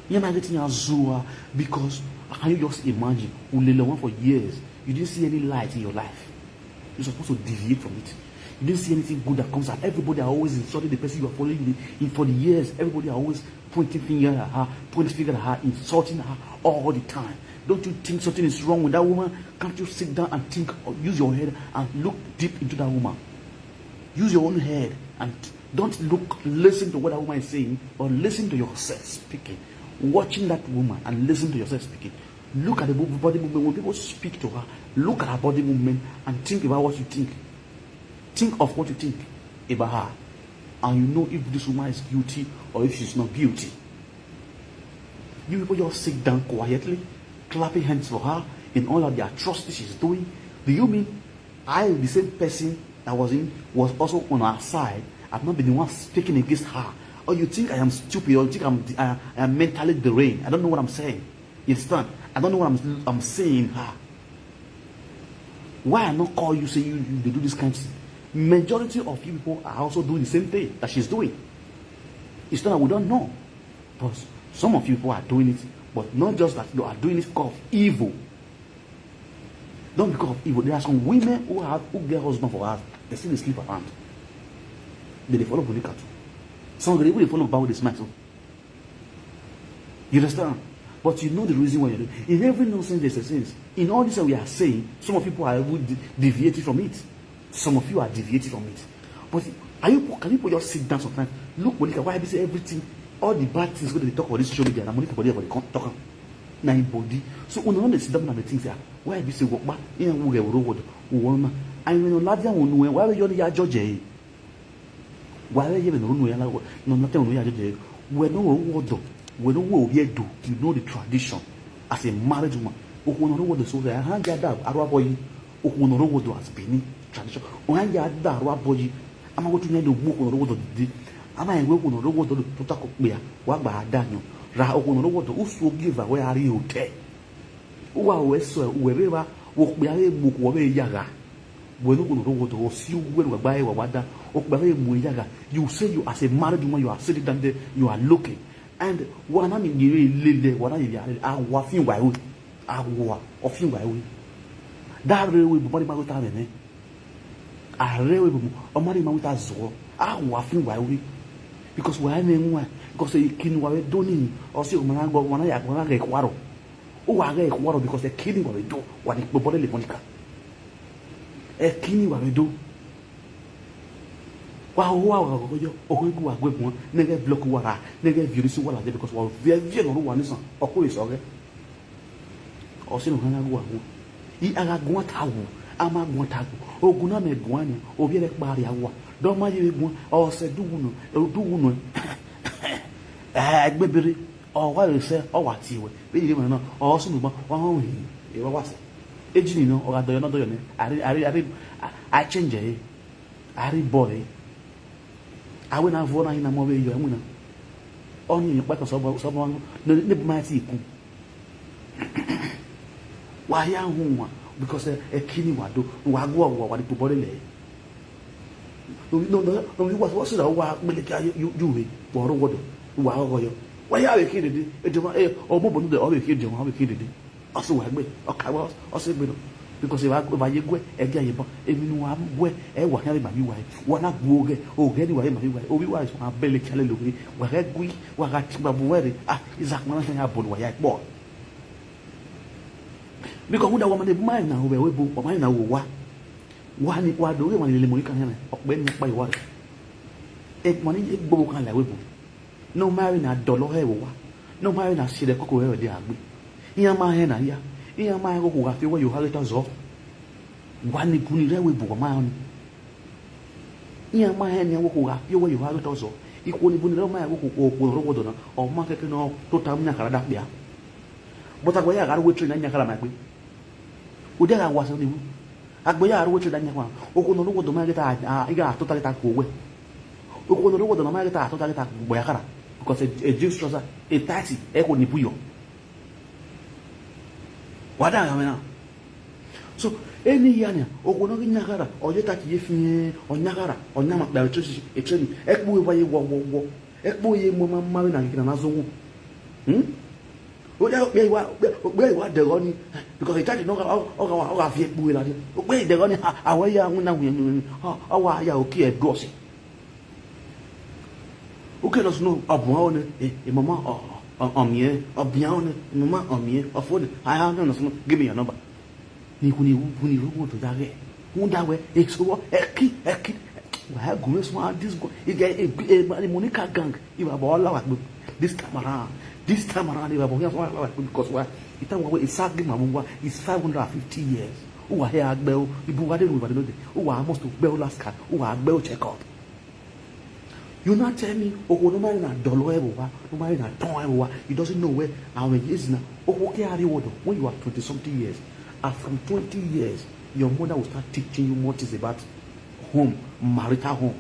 Yeah, man, wetin ya zuwa, because can you just imagine? U lele one for years, you didn't see any light in your life. You're supposed to deviate from it. You didn't see anything good that comes out. Everybody are always insulting the person you are following in, in for the years. Everybody are always pointing finger at her, pointing finger at her, insulting her all the time. Don't you think something is wrong with that woman? Can't you sit down and think, or use your head and look deep into that woman? Use your own head and don't look, listen to what that woman is saying, but listen to yourself speaking. Watching that woman and listen to yourself speaking. Look at the bo- body movement. When people speak to her, look at her body movement and think about what you think. Think of what you think about her. And you know if this woman is guilty or if she's not guilty. You people just sit down quietly, clapping hands for her in all of the atrocities she's doing. Do you mean I, the same person that was in, was also on her side? I've not been the one speaking against her. Or you think I am stupid, or you think I'm, I, I am mentally deranged. I don't know what I'm saying. You understand? I don't know what I'm, I'm saying, her. Why I not call you, say you, you dey do this kind of thing? Majority of you people are also doing the same thing that she's doing. It's not that we don't know. But some of you people are doing it, but not just that you are doing it because of evil. Not because of evil. There are some women who have who get husband for house, they still dey sleep around. They dey follow Monica too. Some of them even dey follow Baba wey dey smile too. You understand? But you know the reason why you're doing. In every nonsense, there's a sense. In all this that we are saying, some of people are even de- deviating from it. Some of you are deviating from it. But are you, can you just sit down sometimes? Look, Monica, why be say everything, all the bad things wey dem dey talk for this social media, na Monica body for dey come talk am. Na him body. So una no dey sit down and dey think say, ah, why be say wokpa, he wu ghe woro wodo, wo na. And when Oladiyan unu, why be you ya judge e? Wa vbe ye vbe ne unu ya la, ne ọ na te unu ya judge. Wẹ ne ọ ru odọ, wẹ ne ọ ru ovbi Ẹdo, you know the tradition. As a married woman, okhuo ne ọ ru odọ so that a ya da arua bọ yi. Okhuo ne ọ ru odọ as Benin tradition, ọ ya da arua bọ yi. A ma wẹ te u yan do mu okhuo ne ọ ru odọ dede. A ma rẹn wẹ okhuo ne ọ ru odọ do tota ke okpia, wa gba da yan. Ra okhuo ne ọ ru odọ, usun ogieva wẹ a rrie otẹ. Uwa ruẹ sẹ uwẹ vbe evba, vbe okpia vbe mu okhuo vbe ya gha. Wẹ ne okhuo ne ọ ru odọ, ọ si uwẹ ne uwa gba re, wa wa da, okpia vbe mu ya gha. You say you as a married woman, you are sitting down there, you are looking. And wa na ni ghi vbe lele, wa na ni vbe a lele, a wa fian uwa ru, a wa, ọ fian uwa ru. Da rre ru ebo, ọ ma rhie ima wẹ te a mwẹ mwẹ. A rre ru ebo, ọ ma rhie ima wẹ te a zọọ. A wa fin wa ru, because wa i mwẹ ẹwaẹn, because eki ne uwa vbe do nii, ọ si ma na gọ, wa na ya, wa na ghẹ khuarọ. Uwa ghẹ khuarọ because eki ne uwa vbe do, wa ni kpe obọ lele Monica. Eki ne uwa vbe do. Wa ho uwa gha ghọghọ yọ, okhuo gu wa gu guan, ne ghẹ block uwa ra, ne ghẹ viọ isi uwa ladian because wa viẹ viẹ ne ọ rre uwa ne isan, ọ kue sẹ ọghẹ. Ọ sẹ ne ọ gha gu wa guan. I a gha guan ta wu, a ma guan ta wu. Ogun na mẹ guan nia, ovbi ẹre kpa rria uwa. De ọ ma ye vbe guan, ọ sẹ du wu nọ, du wu nọ. Ẹ, egbe bere, ọ wa vbe sẹ, ọ wa tie wẹ. Vbe ye emwa na, ọ sunu ban, wa họn hin, e wa wa sẹ. Ejini nọ, ọ gha dọyọ na, dọyọ nẹ, a rre, a rre, a rre, a, a change ẹre. A rre bọ ẹre. A wẹ na vuọ na hin na mọ vbe yọ ẹwẹn na. Ọni emwi ọkpa kan sọbọ, sọbọ ne, ne bu ma ti ku. Wa hia hunwan, because ẹ, eki ne wa do, ne wa guọ, wa, wa ni kpe obọ lele ẹre. No, no, no, no, wa, wa sẹ ra, wa gbele ka yu, yu, yu vbe, wa rre owa ọdọ, wa ghọghọ yọ. Wa ya vbe khin dede, ediọn, eh, ọ mobọ nodẹ, ọ vbe khin ediọn, ọ vbe khin dede. Ọ sẹ uwa egbe, ọ ka uwa, ọ sẹ egbe nọ. Because evba, evba ye guẹ, ẹgia ye ban, emwi ne uwa guẹ, ẹ wa khian vbe ma vbe uwa, wa na gu oghẹ, oghẹ ne uwa vbe ma vbe uwa, ovbi uwa sẹ ma bẹlẹ khian lele oghẹ, wa ghẹ gui, wa gha tigba bu uwa rre, ah, izakpan na khian ya bọlọ uwa ya kpọ. Because rhunmwuda wa ma ne bu ma na ru vbe ẹvbo ebo, wa ma na ru owa. Wa ni, wa do ghe emwa ni lele Monica khian nẹ, ọ kpẹ ni ọkpa ye uwa rre. Emwa ni ye gbogbo kan la ẹvbo ebo. Ne ọ ma vbe na dọlọ hẹ vbe owa. Ne ọ ma vbe na sirra ẹkoko hẹ vbe ẹdẹ a gbe. Iran ma hẹn na hia. Iran ma hẹn ghe okhuo gha fi owẹ ye oha ghe te ọ zọ. Wa ni gu ni rre ẹvbo ebo, wa ma hẹn ọnii. Iran ma hẹn nian wẹ okhuo gha fi owẹ ye oha ghe te ọ zọ. Ikhuo ni bun rre, ọ ma rẹn wẹ okhuo, okhuo ne ọ rre owa ọdọ na, ọ ma kẹkẹ ne ọ tota mu iyakhara da kpia. But agbọn ya gha rre uwu train na, iyakhara ma egbe. Ude gha wa sẹ ni wu. Agbọn ya gha rre uwu train na, iyakhara. Okhuo ne ọ rre owa ọdọ ma ghe ta, a, a, ighẹ a tota ghe ta ku owẹ. Okhuo ne ọ rre owa ọdọ na ma ghe ta tota ghe ta ku iyakhara. Because a, a jeans trouser, a tight, ẹkho ni bu yọ. Wa da gha mwẹ na. So, eni hia nia, okhuo ne ọ ghi yan aghara, ọ ye ta ki ye fiẹn, ọ yan aghara, ọ yan ma kpia vbe train, train, ẹkpo wa ye wọ, wọ, wọ. Ẹkpo ye mu ma, ma vbe na ghi na na zọ wọn. Hmm? Okpia, okpia wa, okpia, okpia wa dẹghọ ni, because a tight ne ọ gha, ọ gha, ọ gha viẹ ẹkpo ladian. Okpia dẹghọ ni, a, a wa ya winna wiẹn, ọ, ọ wa ya oki ẹdrọsi. Uke nọ sunu, ọ buan ọnẹ, e, e mama, ọ, ọ, ọ miẹn, ọ bian ọnẹ, e mama, ọ miẹn, ọ fo nẹ, a ya nọ sunu, give me your number. Ni gu ni wu, gu ni ru wo do da ghẹ. Rhunmwuda wẹ, eso wọ, ẹki, ẹki, wa gu mwẹ sunu, ah, this go, e, e, e, e, Monica gang, ivba bọ la wa gbe. This time around, this time around, ivba bọ la wa gbe, because wa, ita wa wẹ, isa gbe ma wa, it's five hundred and fifty years. Uwa he a gbẹ o, ibu wa de nu, iba de no de. Uwa must gbẹ o last card, uwa gbẹ o check up. You now tell me, okhuo ne ọ ma rẹn na dọlọ ẹvbo owa, ne ọ ma rẹn na tọn ẹvbo owa, he doesn't know where, how many years now. Okhuo ke a rre owa ọdọ, when you are twenty something years, and from twenty years, your mother will start teaching you more things about home, marital home.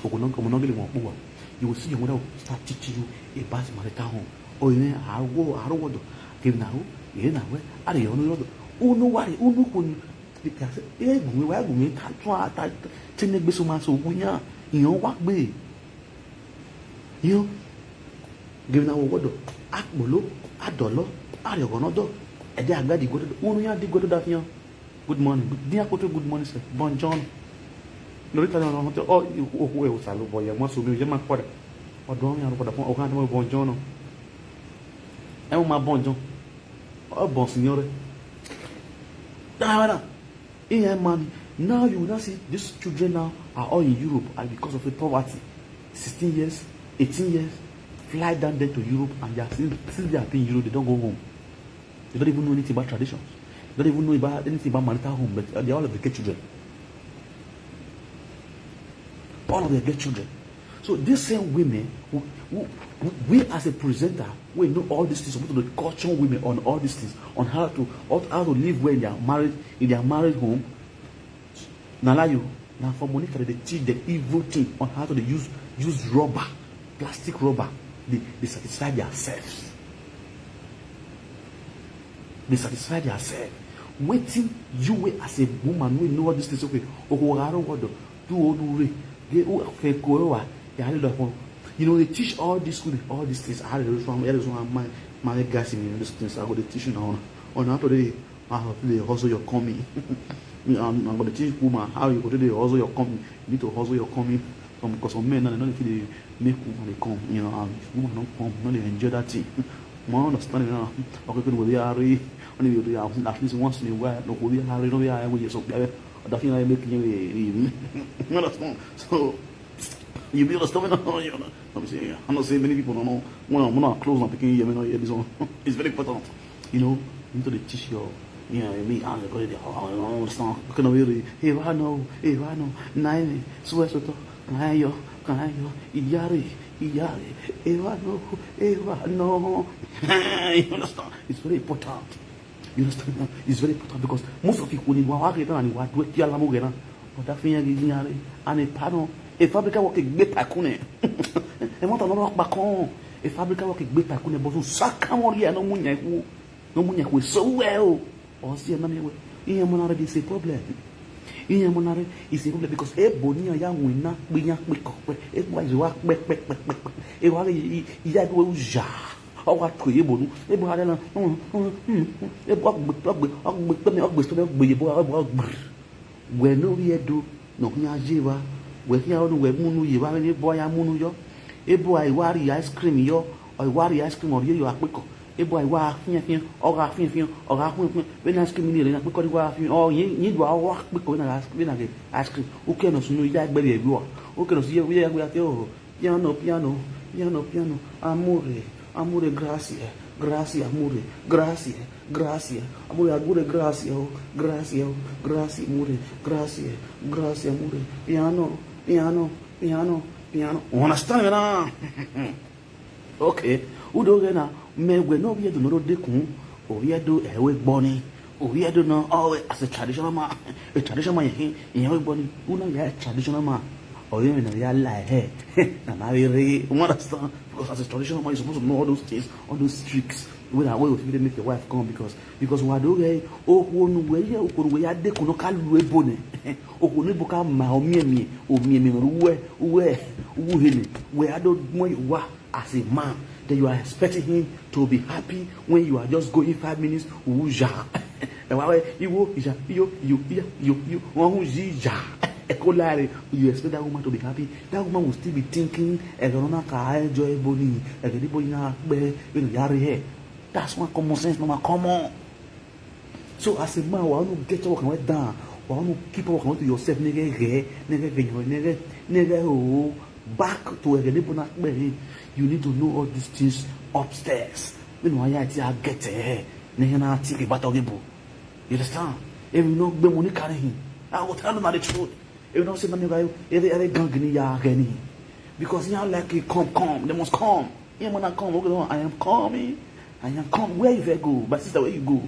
Okhuo ne ọ, ọmọ ne ọ gele wọn kpo uwa, you will see your mother will start teaching you about marital home. Ọ rẹn a rre owa, a rre owa ọdọ, kevbe na ru, ẹ na wẹ, a rre ọnii ọdọ. Unu wa rre, unu kunu, because e gu mwẹ, wa gu mwẹ ta tun a ta, te ne gbe so ma so wu yan, iran wa gbe. Iran, gevbe na wẹ owa ọdọ, a kpolo, a dọlọ, a rrie ọghọ ne ọ dọ, ẹdẹ a gha di guẹ ọdọ, unu yan di guẹ ọdọ da fian. Good morning. Din akpotọ good morning, sir. Buongiorno. Ne ọ rre Italian, ọ, ọ, okhuo ẹre Osanobua ya ma so mi, ọ ye ma khuarẹ. Ọ do ọmwa rhọkpa da fọn, ọ gha dẹ buongiorno. Ẹ ma buongiorno. Ọ buon signore. That one, iran man, now you now see these children now are all in Europe, and because of the poverty, sixteen years, eighteen years, fly down there to Europe, and they are still, since they have been in Europe, they don't go home. They don't even know anything about traditions. They don't even know about anything about marital home, but they are all of the gay children. All of the gay children. So these same women, who, who, who, we as a presenter, we know all these things, we supposed to caution women on all these things, on how to, how, how to live well in their marriage, in their married home. Na lie you, na for Monica dem dey teach dem evil thing on how to dey use, use rubber, plastic rubber, dey, dey satisfy their selves. Dey satisfy their self. Wetin you wey as a woman wey know all these things, okay, okhuo gha rre owa ọdọ, do onu re, ge u fe ko wa, ya le lọ fun. You know, they teach all this school, all these things. I had this one, I had this one, my, my guys in these things. I go dey teach you now. On how to dey, how to dey hustle your coming. I'm, I'm gonna teach woman how you go to the hustle your company. You need to hustle your company. Some, because some men, no, they don't feel they make woman they come. You know, um, if woman don't come, no, they enjoy that thing. Man, understand it now. Okay, could we are, only we are, at least once in a while, no, we are, no, we are, we are, so, yeah, that thing I make you, you understand? So, you be understand me now, you know. Let me see, I'm not saying many people don't know. When I'm, when I'm close, I'm picking you, you know, yeah, this one. It's very important. You know, you need to teach your, you know, me, I'm going to, I don't understand. Can I really, hey, I know, hey, I know, nine, so where's the talk? Can I yo, can I yo, iyare, iyare, hey, I know, hey, I know. You understand? It's very important. You understand? It's very important because most of people, when you are working and you are doing, but that thing, you know, and a panel, a fabrica work a great pakune. And what another back on, a fabrica work a great pakune, but who suck come on here, no money, who, no money, who so well. Or see, no, me, yeah, man, already is a problem. Yeah, man, already is a problem because ebo ni ya win na, kpe ya kpe kọ kpe, ebo is wa kpe kpe kpe kpe kpe, ebo ya do uja. Ọ wa tue ye ebo nu, ebo gha rẹna, ebo gbe, ọ gbe, ọ gbe kpẹmẹ, ọ gbe sọmẹ, ọ gbe ye ebo, ebo gha gbrr. Wẹ ne ovbi Ẹdo ne ọ khian ye evba, wẹ khian ru ne uwẹ mu unu ye evba vbene ebo ya mu unu yọ. Ebo a i wa rhie ice cream yọ, ọ i wa rhie ice cream, ọ rhie yọ akpekọ. Ebo a i wa fian fian, ọ gha fian fian, ọ gha khuẹn khuẹn. Vbene ice cream ni rre ne akpekọ ni wa fian, ọ yin, yin do a wa akpekọ vbene a ghe ice cream. Uke ne ọ sunu ya egbe rhie vbe ua. Uke ne ọ si ye, ya egbe ya ke, oh, Piano, piano, piano, piano. Amore, amore, grazie, grazie, amore, grazie, grazie. Amore, agure, grazie, oh, grazie, oh, grazie, amore, grazie, grazie, amore. Piano, piano, piano, piano. You understand me now? Okay. Udo ghe na, mẹ wẹ ne ovbi Ẹdo ne ọ rre odekun, ovbi Ẹdo ẹ i ru egbe ọnii. Ovbi Ẹdo na, ọ, as a traditional man, a traditional man, yeah, he, he ru egbe ọnii. Una ya traditional man, ọ yẹ emwi ne ọ ya la hẹ, na na vbe rre, you understand? Because as a traditional man, you're supposed to know all those things, all those tricks. Whether way you fit make your wife come, because, because wa do ghe, okhuo ne uwẹ ye, okhuo ne uwẹ ya dekun ne ọ ka lu ebo nẹ, okhuo ne ebo ka ma ọ miẹnmiẹn, ọ miẹnmiẹn ne uwẹ, uwẹ, uwẹ uhele, wẹ a do gbẹn ye owa. As a man, then you are expecting him to be happy when you are just going five minutes, uja. Ẹ wa wẹ, iwo, ija, iyo, iyo, iya, iyo, iyo, wọn hu yi ija. Ẹ ko la rre, you expect that woman to be happy? That woman will still be thinking, ẹghẹ ne ọ na ka enjoy ebo nii, ẹghẹ ne ebo nii na kpẹ, vbene ọ ya rre hẹ. That's why common sense no ma come on. So as a man, wa no get ọvbokhan wẹ dan, wa no keep ọvbokhan wẹ to yourself, ne ghẹ ghẹ, ne ghẹ ghẹ yan, ne ghẹ, ne ghẹ ho. Back to ẹghẹ ne ebo na kpẹ rre, you need to know all these things upstairs. Vbene uwa ya tie a get ẹre, ne iran na tie ke batọ ghe ebo. You understand? Emwi ne ọ gbe mu ni kare hin. I will tell you the truth. Emwi ne ọ sẹ ma miẹn gha yo, ere, ere gang ni ya ghẹ ni. Because iran like it, come, come, they must come. Iran ma na come, okay, no, I am coming. I am coming. Where you fit go? My sister, where you go?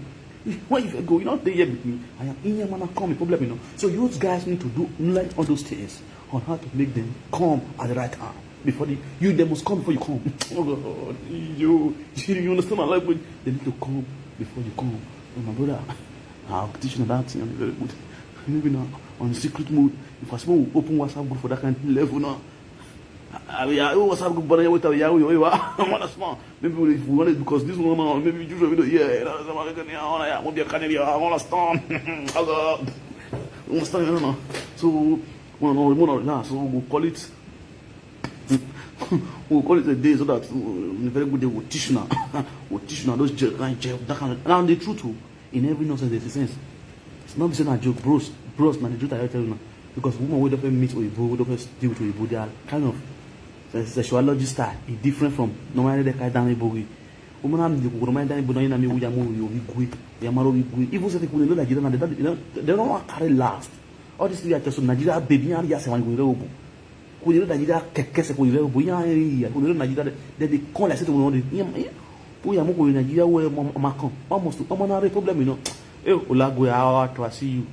Where you fit go? You don't stay here with me. I am, iran ma na come, the problem, you know. So you guys need to do, learn all those things on how to make them come at the right time. Before they, you, they must come before you come. Oh God, you, you understand my language? They need to come before you come. Oh, my brother, I'll teach you that thing very good. Maybe now, on secret mode, if I small open WhatsApp group for that kind of level now, I mean, I always have good brother with a Yahoo, you are one small. Maybe if we want it, because this one, uh, maybe you should, yeah, that's what I can, yeah, I want to, yeah, I want to be a canary, I want to storm. Understand, you know? So, one, one, one, now, so we'll call it, we'll call it a day so that, uh, in a very good day, we'll teach now. We'll teach now. Those joke, kind of joke, that kind of, and the truth, oh, in every nonsense, there's a sense. It's not be say na joke, bros. Bros, na the truth I tell you now. Because woman wey don first meet oyibo, wey don first deal with oyibo, they are kind of, the sexuality style is different from normal they carry down oyibo way. Woman na meet normal down oyibo, na you na me, we ya mu oyibo gwe, we ya marry oyibo gwe. Even say they go Nigeria now, they don't, they don't, they don't carry last. All this thing I tell you, Nigeria baby, ya ya se wan go oyibo. Kò ní lọ Nàìjíríà kẹ̀kẹ́ sẹ̀, kò ní lọ bóyá, eh, kò ní lọ Nàìjíríà dẹ̀, dẹ̀, dẹ̀ kàn láìsí tó wọn dẹ̀. Ìyẹn, ìyẹn, bóyá mo kò ní Nàìjíríà wẹ̀, ọmọ, ọmọ kan. Almost, ọmọ náà rí problem, you know. Eh, Olagoya, how to see you?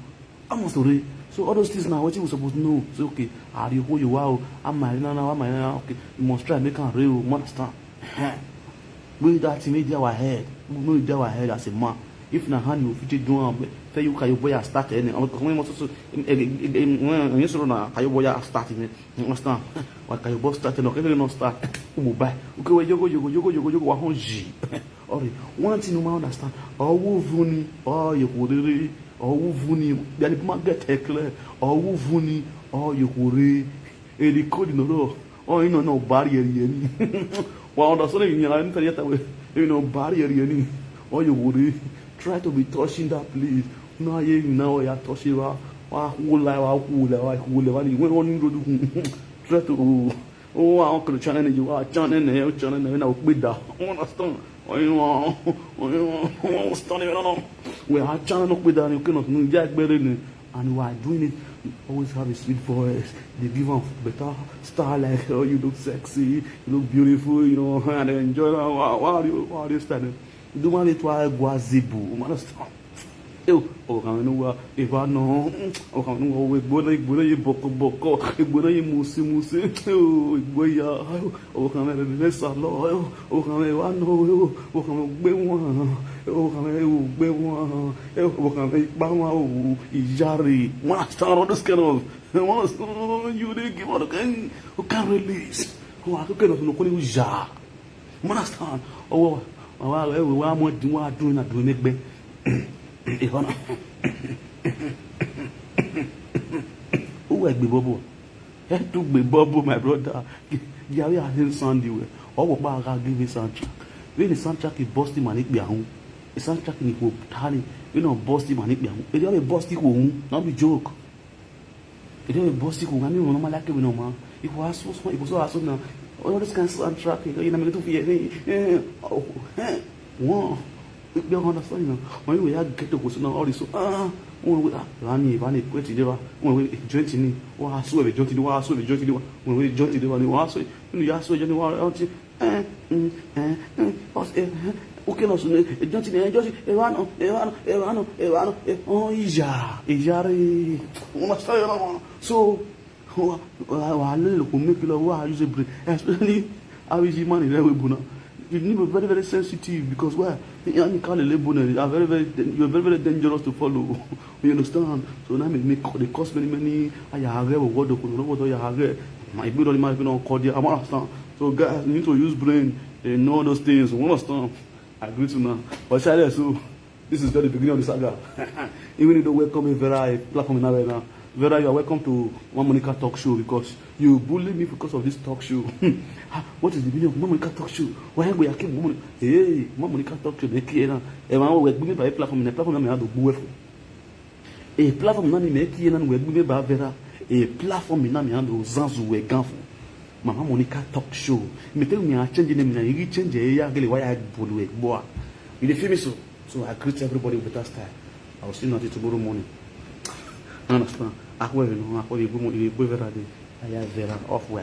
Almost already. So all those things now, wetin we suppose know? Say, okay, are you who you are? Am I now, am I now? Okay, you must try make am real, you understand? Ehen. Make that thing, make dey our head. Make dey our head as a man. If na hand you fit do am, tell you, Kayo boy, I start any. I'm coming also, so, eh, eh, eh, eh, when you sort na Kayo boy, I start it. You understand? Wa Kayo boy start, no, can you not start? Umu bai. Okay, we yogo, yogo, yogo, yogo, yogo, wa hon ji. Ori, one thing you ma understand. Oh, wo vuni. Oh, you go really. Ọ wu vu ni, bia ni ma get clear, ọ wu vu ni, ọ ye okhuo rre. Eri code nọ rọ, ọ i nọ nọ barrier rhie ni. Wa understand emwi ne I ta wẹ, emwi ne barrier rhie ni, ọ ye okhuo rre. Try to be touching that place. Na ye emwi na, ọ ya touch evba, wa khuo la, wa khuo la, wa khuo la, wa ni wẹ ọ ni rre odukhun. Try to, oh, wa ọ kere channel ne, wa channel ne, channel ne na okpeda. You understand? Ọ i wan, ọ i wan, ọ stand evba nọ. Wẹ a channel ne okpeda ni, okẹ nọ, ya gbe rre ni. And while doing it, you always have a sweet voice. They give am better style, like, "Oh, you look sexy, you look beautiful," you know, and they enjoy that. Wa, wa, wa, wa, this time, eh, do man it, wa gua zibu, you understand? Eo, ọvbokhan mwẹ ne uwa, evba nọ, ọvbokhan mwẹ ne uwa, egbe na, egbe na ye bọkọbọkọ, egbe na ye musimuse, eo, egbe ya, eo, ọvbokhan mwẹ rẹ, rẹ salọ, eo, ọvbokhan mwẹ evba nọ, eo, ọvbokhan mwẹ ugbe wan, eo, ọvbokhan mwẹ ugbe wan, eo, ọvbokhan mwẹ ikpa wan, o, iyare. One stand all this kind of, one stand, you dey give all the kind, you can release. Wa keke nọ, no, kuni uya. You understand? Ọwọ wa, wa, wa, wa mu ẹdin, wa dun na dun ne egbe. Ehọ na. Uwa egbe bọbọ. Ẹ tu gbe bọbọ, my brother. Gi avbe a sound wẹ. Ọ wọ kpa gha give soundtrack. Vbene soundtrack burst ma ni kpia hu. Soundtrack ni khuo ta ni. Vbene ọ burst ma ni kpia hu. Ede ọ vbe burst khuo hu. No be joke. Ede ọ vbe burst khuo hu. Ami wọn ma like vbene ọ ma. Ikhuo a so, ikhuo so a so na. All this kind soundtrack, you know, make you feel, eh, eh, oh, eh. Wọn, you understand now? When we are get to question all this, so, ah, wọn wẹ, ah, evba ni, evba ni, quit it, evba. Wọn wẹ joint ni, wa so vbe joint ni, wa so vbe joint ni, wọn wẹ joint ni, evba ni, wa so, you know, ya so joint ni, wa, eh, mm, eh, eh, us, eh, eh, okay, no, so, eh, joint ni, eh, joint, evba nọ, evba nọ, evba nọ, evba nọ, eh, oh, iya, iyare. You understand now? So, wa, wa, wa lele okhuo make love, wa use brain, especially avbe Iyimẹ ni rre ẹvbo ebo na. You need to be very, very sensitive because why? Iran ni ka lele ebo na, they are very, very dan-, you are very, very dangerous to follow. You understand? So na make, make they cause many, many, a ya ghe vbe ọdọ, ọdọ, ọdọ ya ghe. Ma, igbe rọ ni ma, igbe rọ kọ dia, I understand. So guys, you need to use brain and know those things. You understand? I agree to now. But silence, so This is just the beginning of the saga. Even though welcome me Vera, a platform in Arena. Vera, you are welcome to Mama Monica Talk Show because you bully me because of this talk show. Ah, what is the meaning of Mama Monica Talk Show? Why am I going to keep Mama Monica? Hey, Mama Monica Talk Show, they care now. Everyone will give me by a platform, in a platform, I'm not the. A platform na ni mẹ kie na ne uwẹ gbe mẹ ba Vera. A platform na mẹ na do zanzu wẹ gan fo. Mama Monica Talk Show. Mẹ te mẹ a change name na, I ghi change ẹre ya gele wa ya bolu ẹgbọ a. You dey feel me so? So I greet everybody with that style. I will see you until tomorrow morning. You understand? Akhuẹ vbe nọ, akhuẹ vbe egbe mo, vbe egbe Vera de. Aya Vera off wẹ.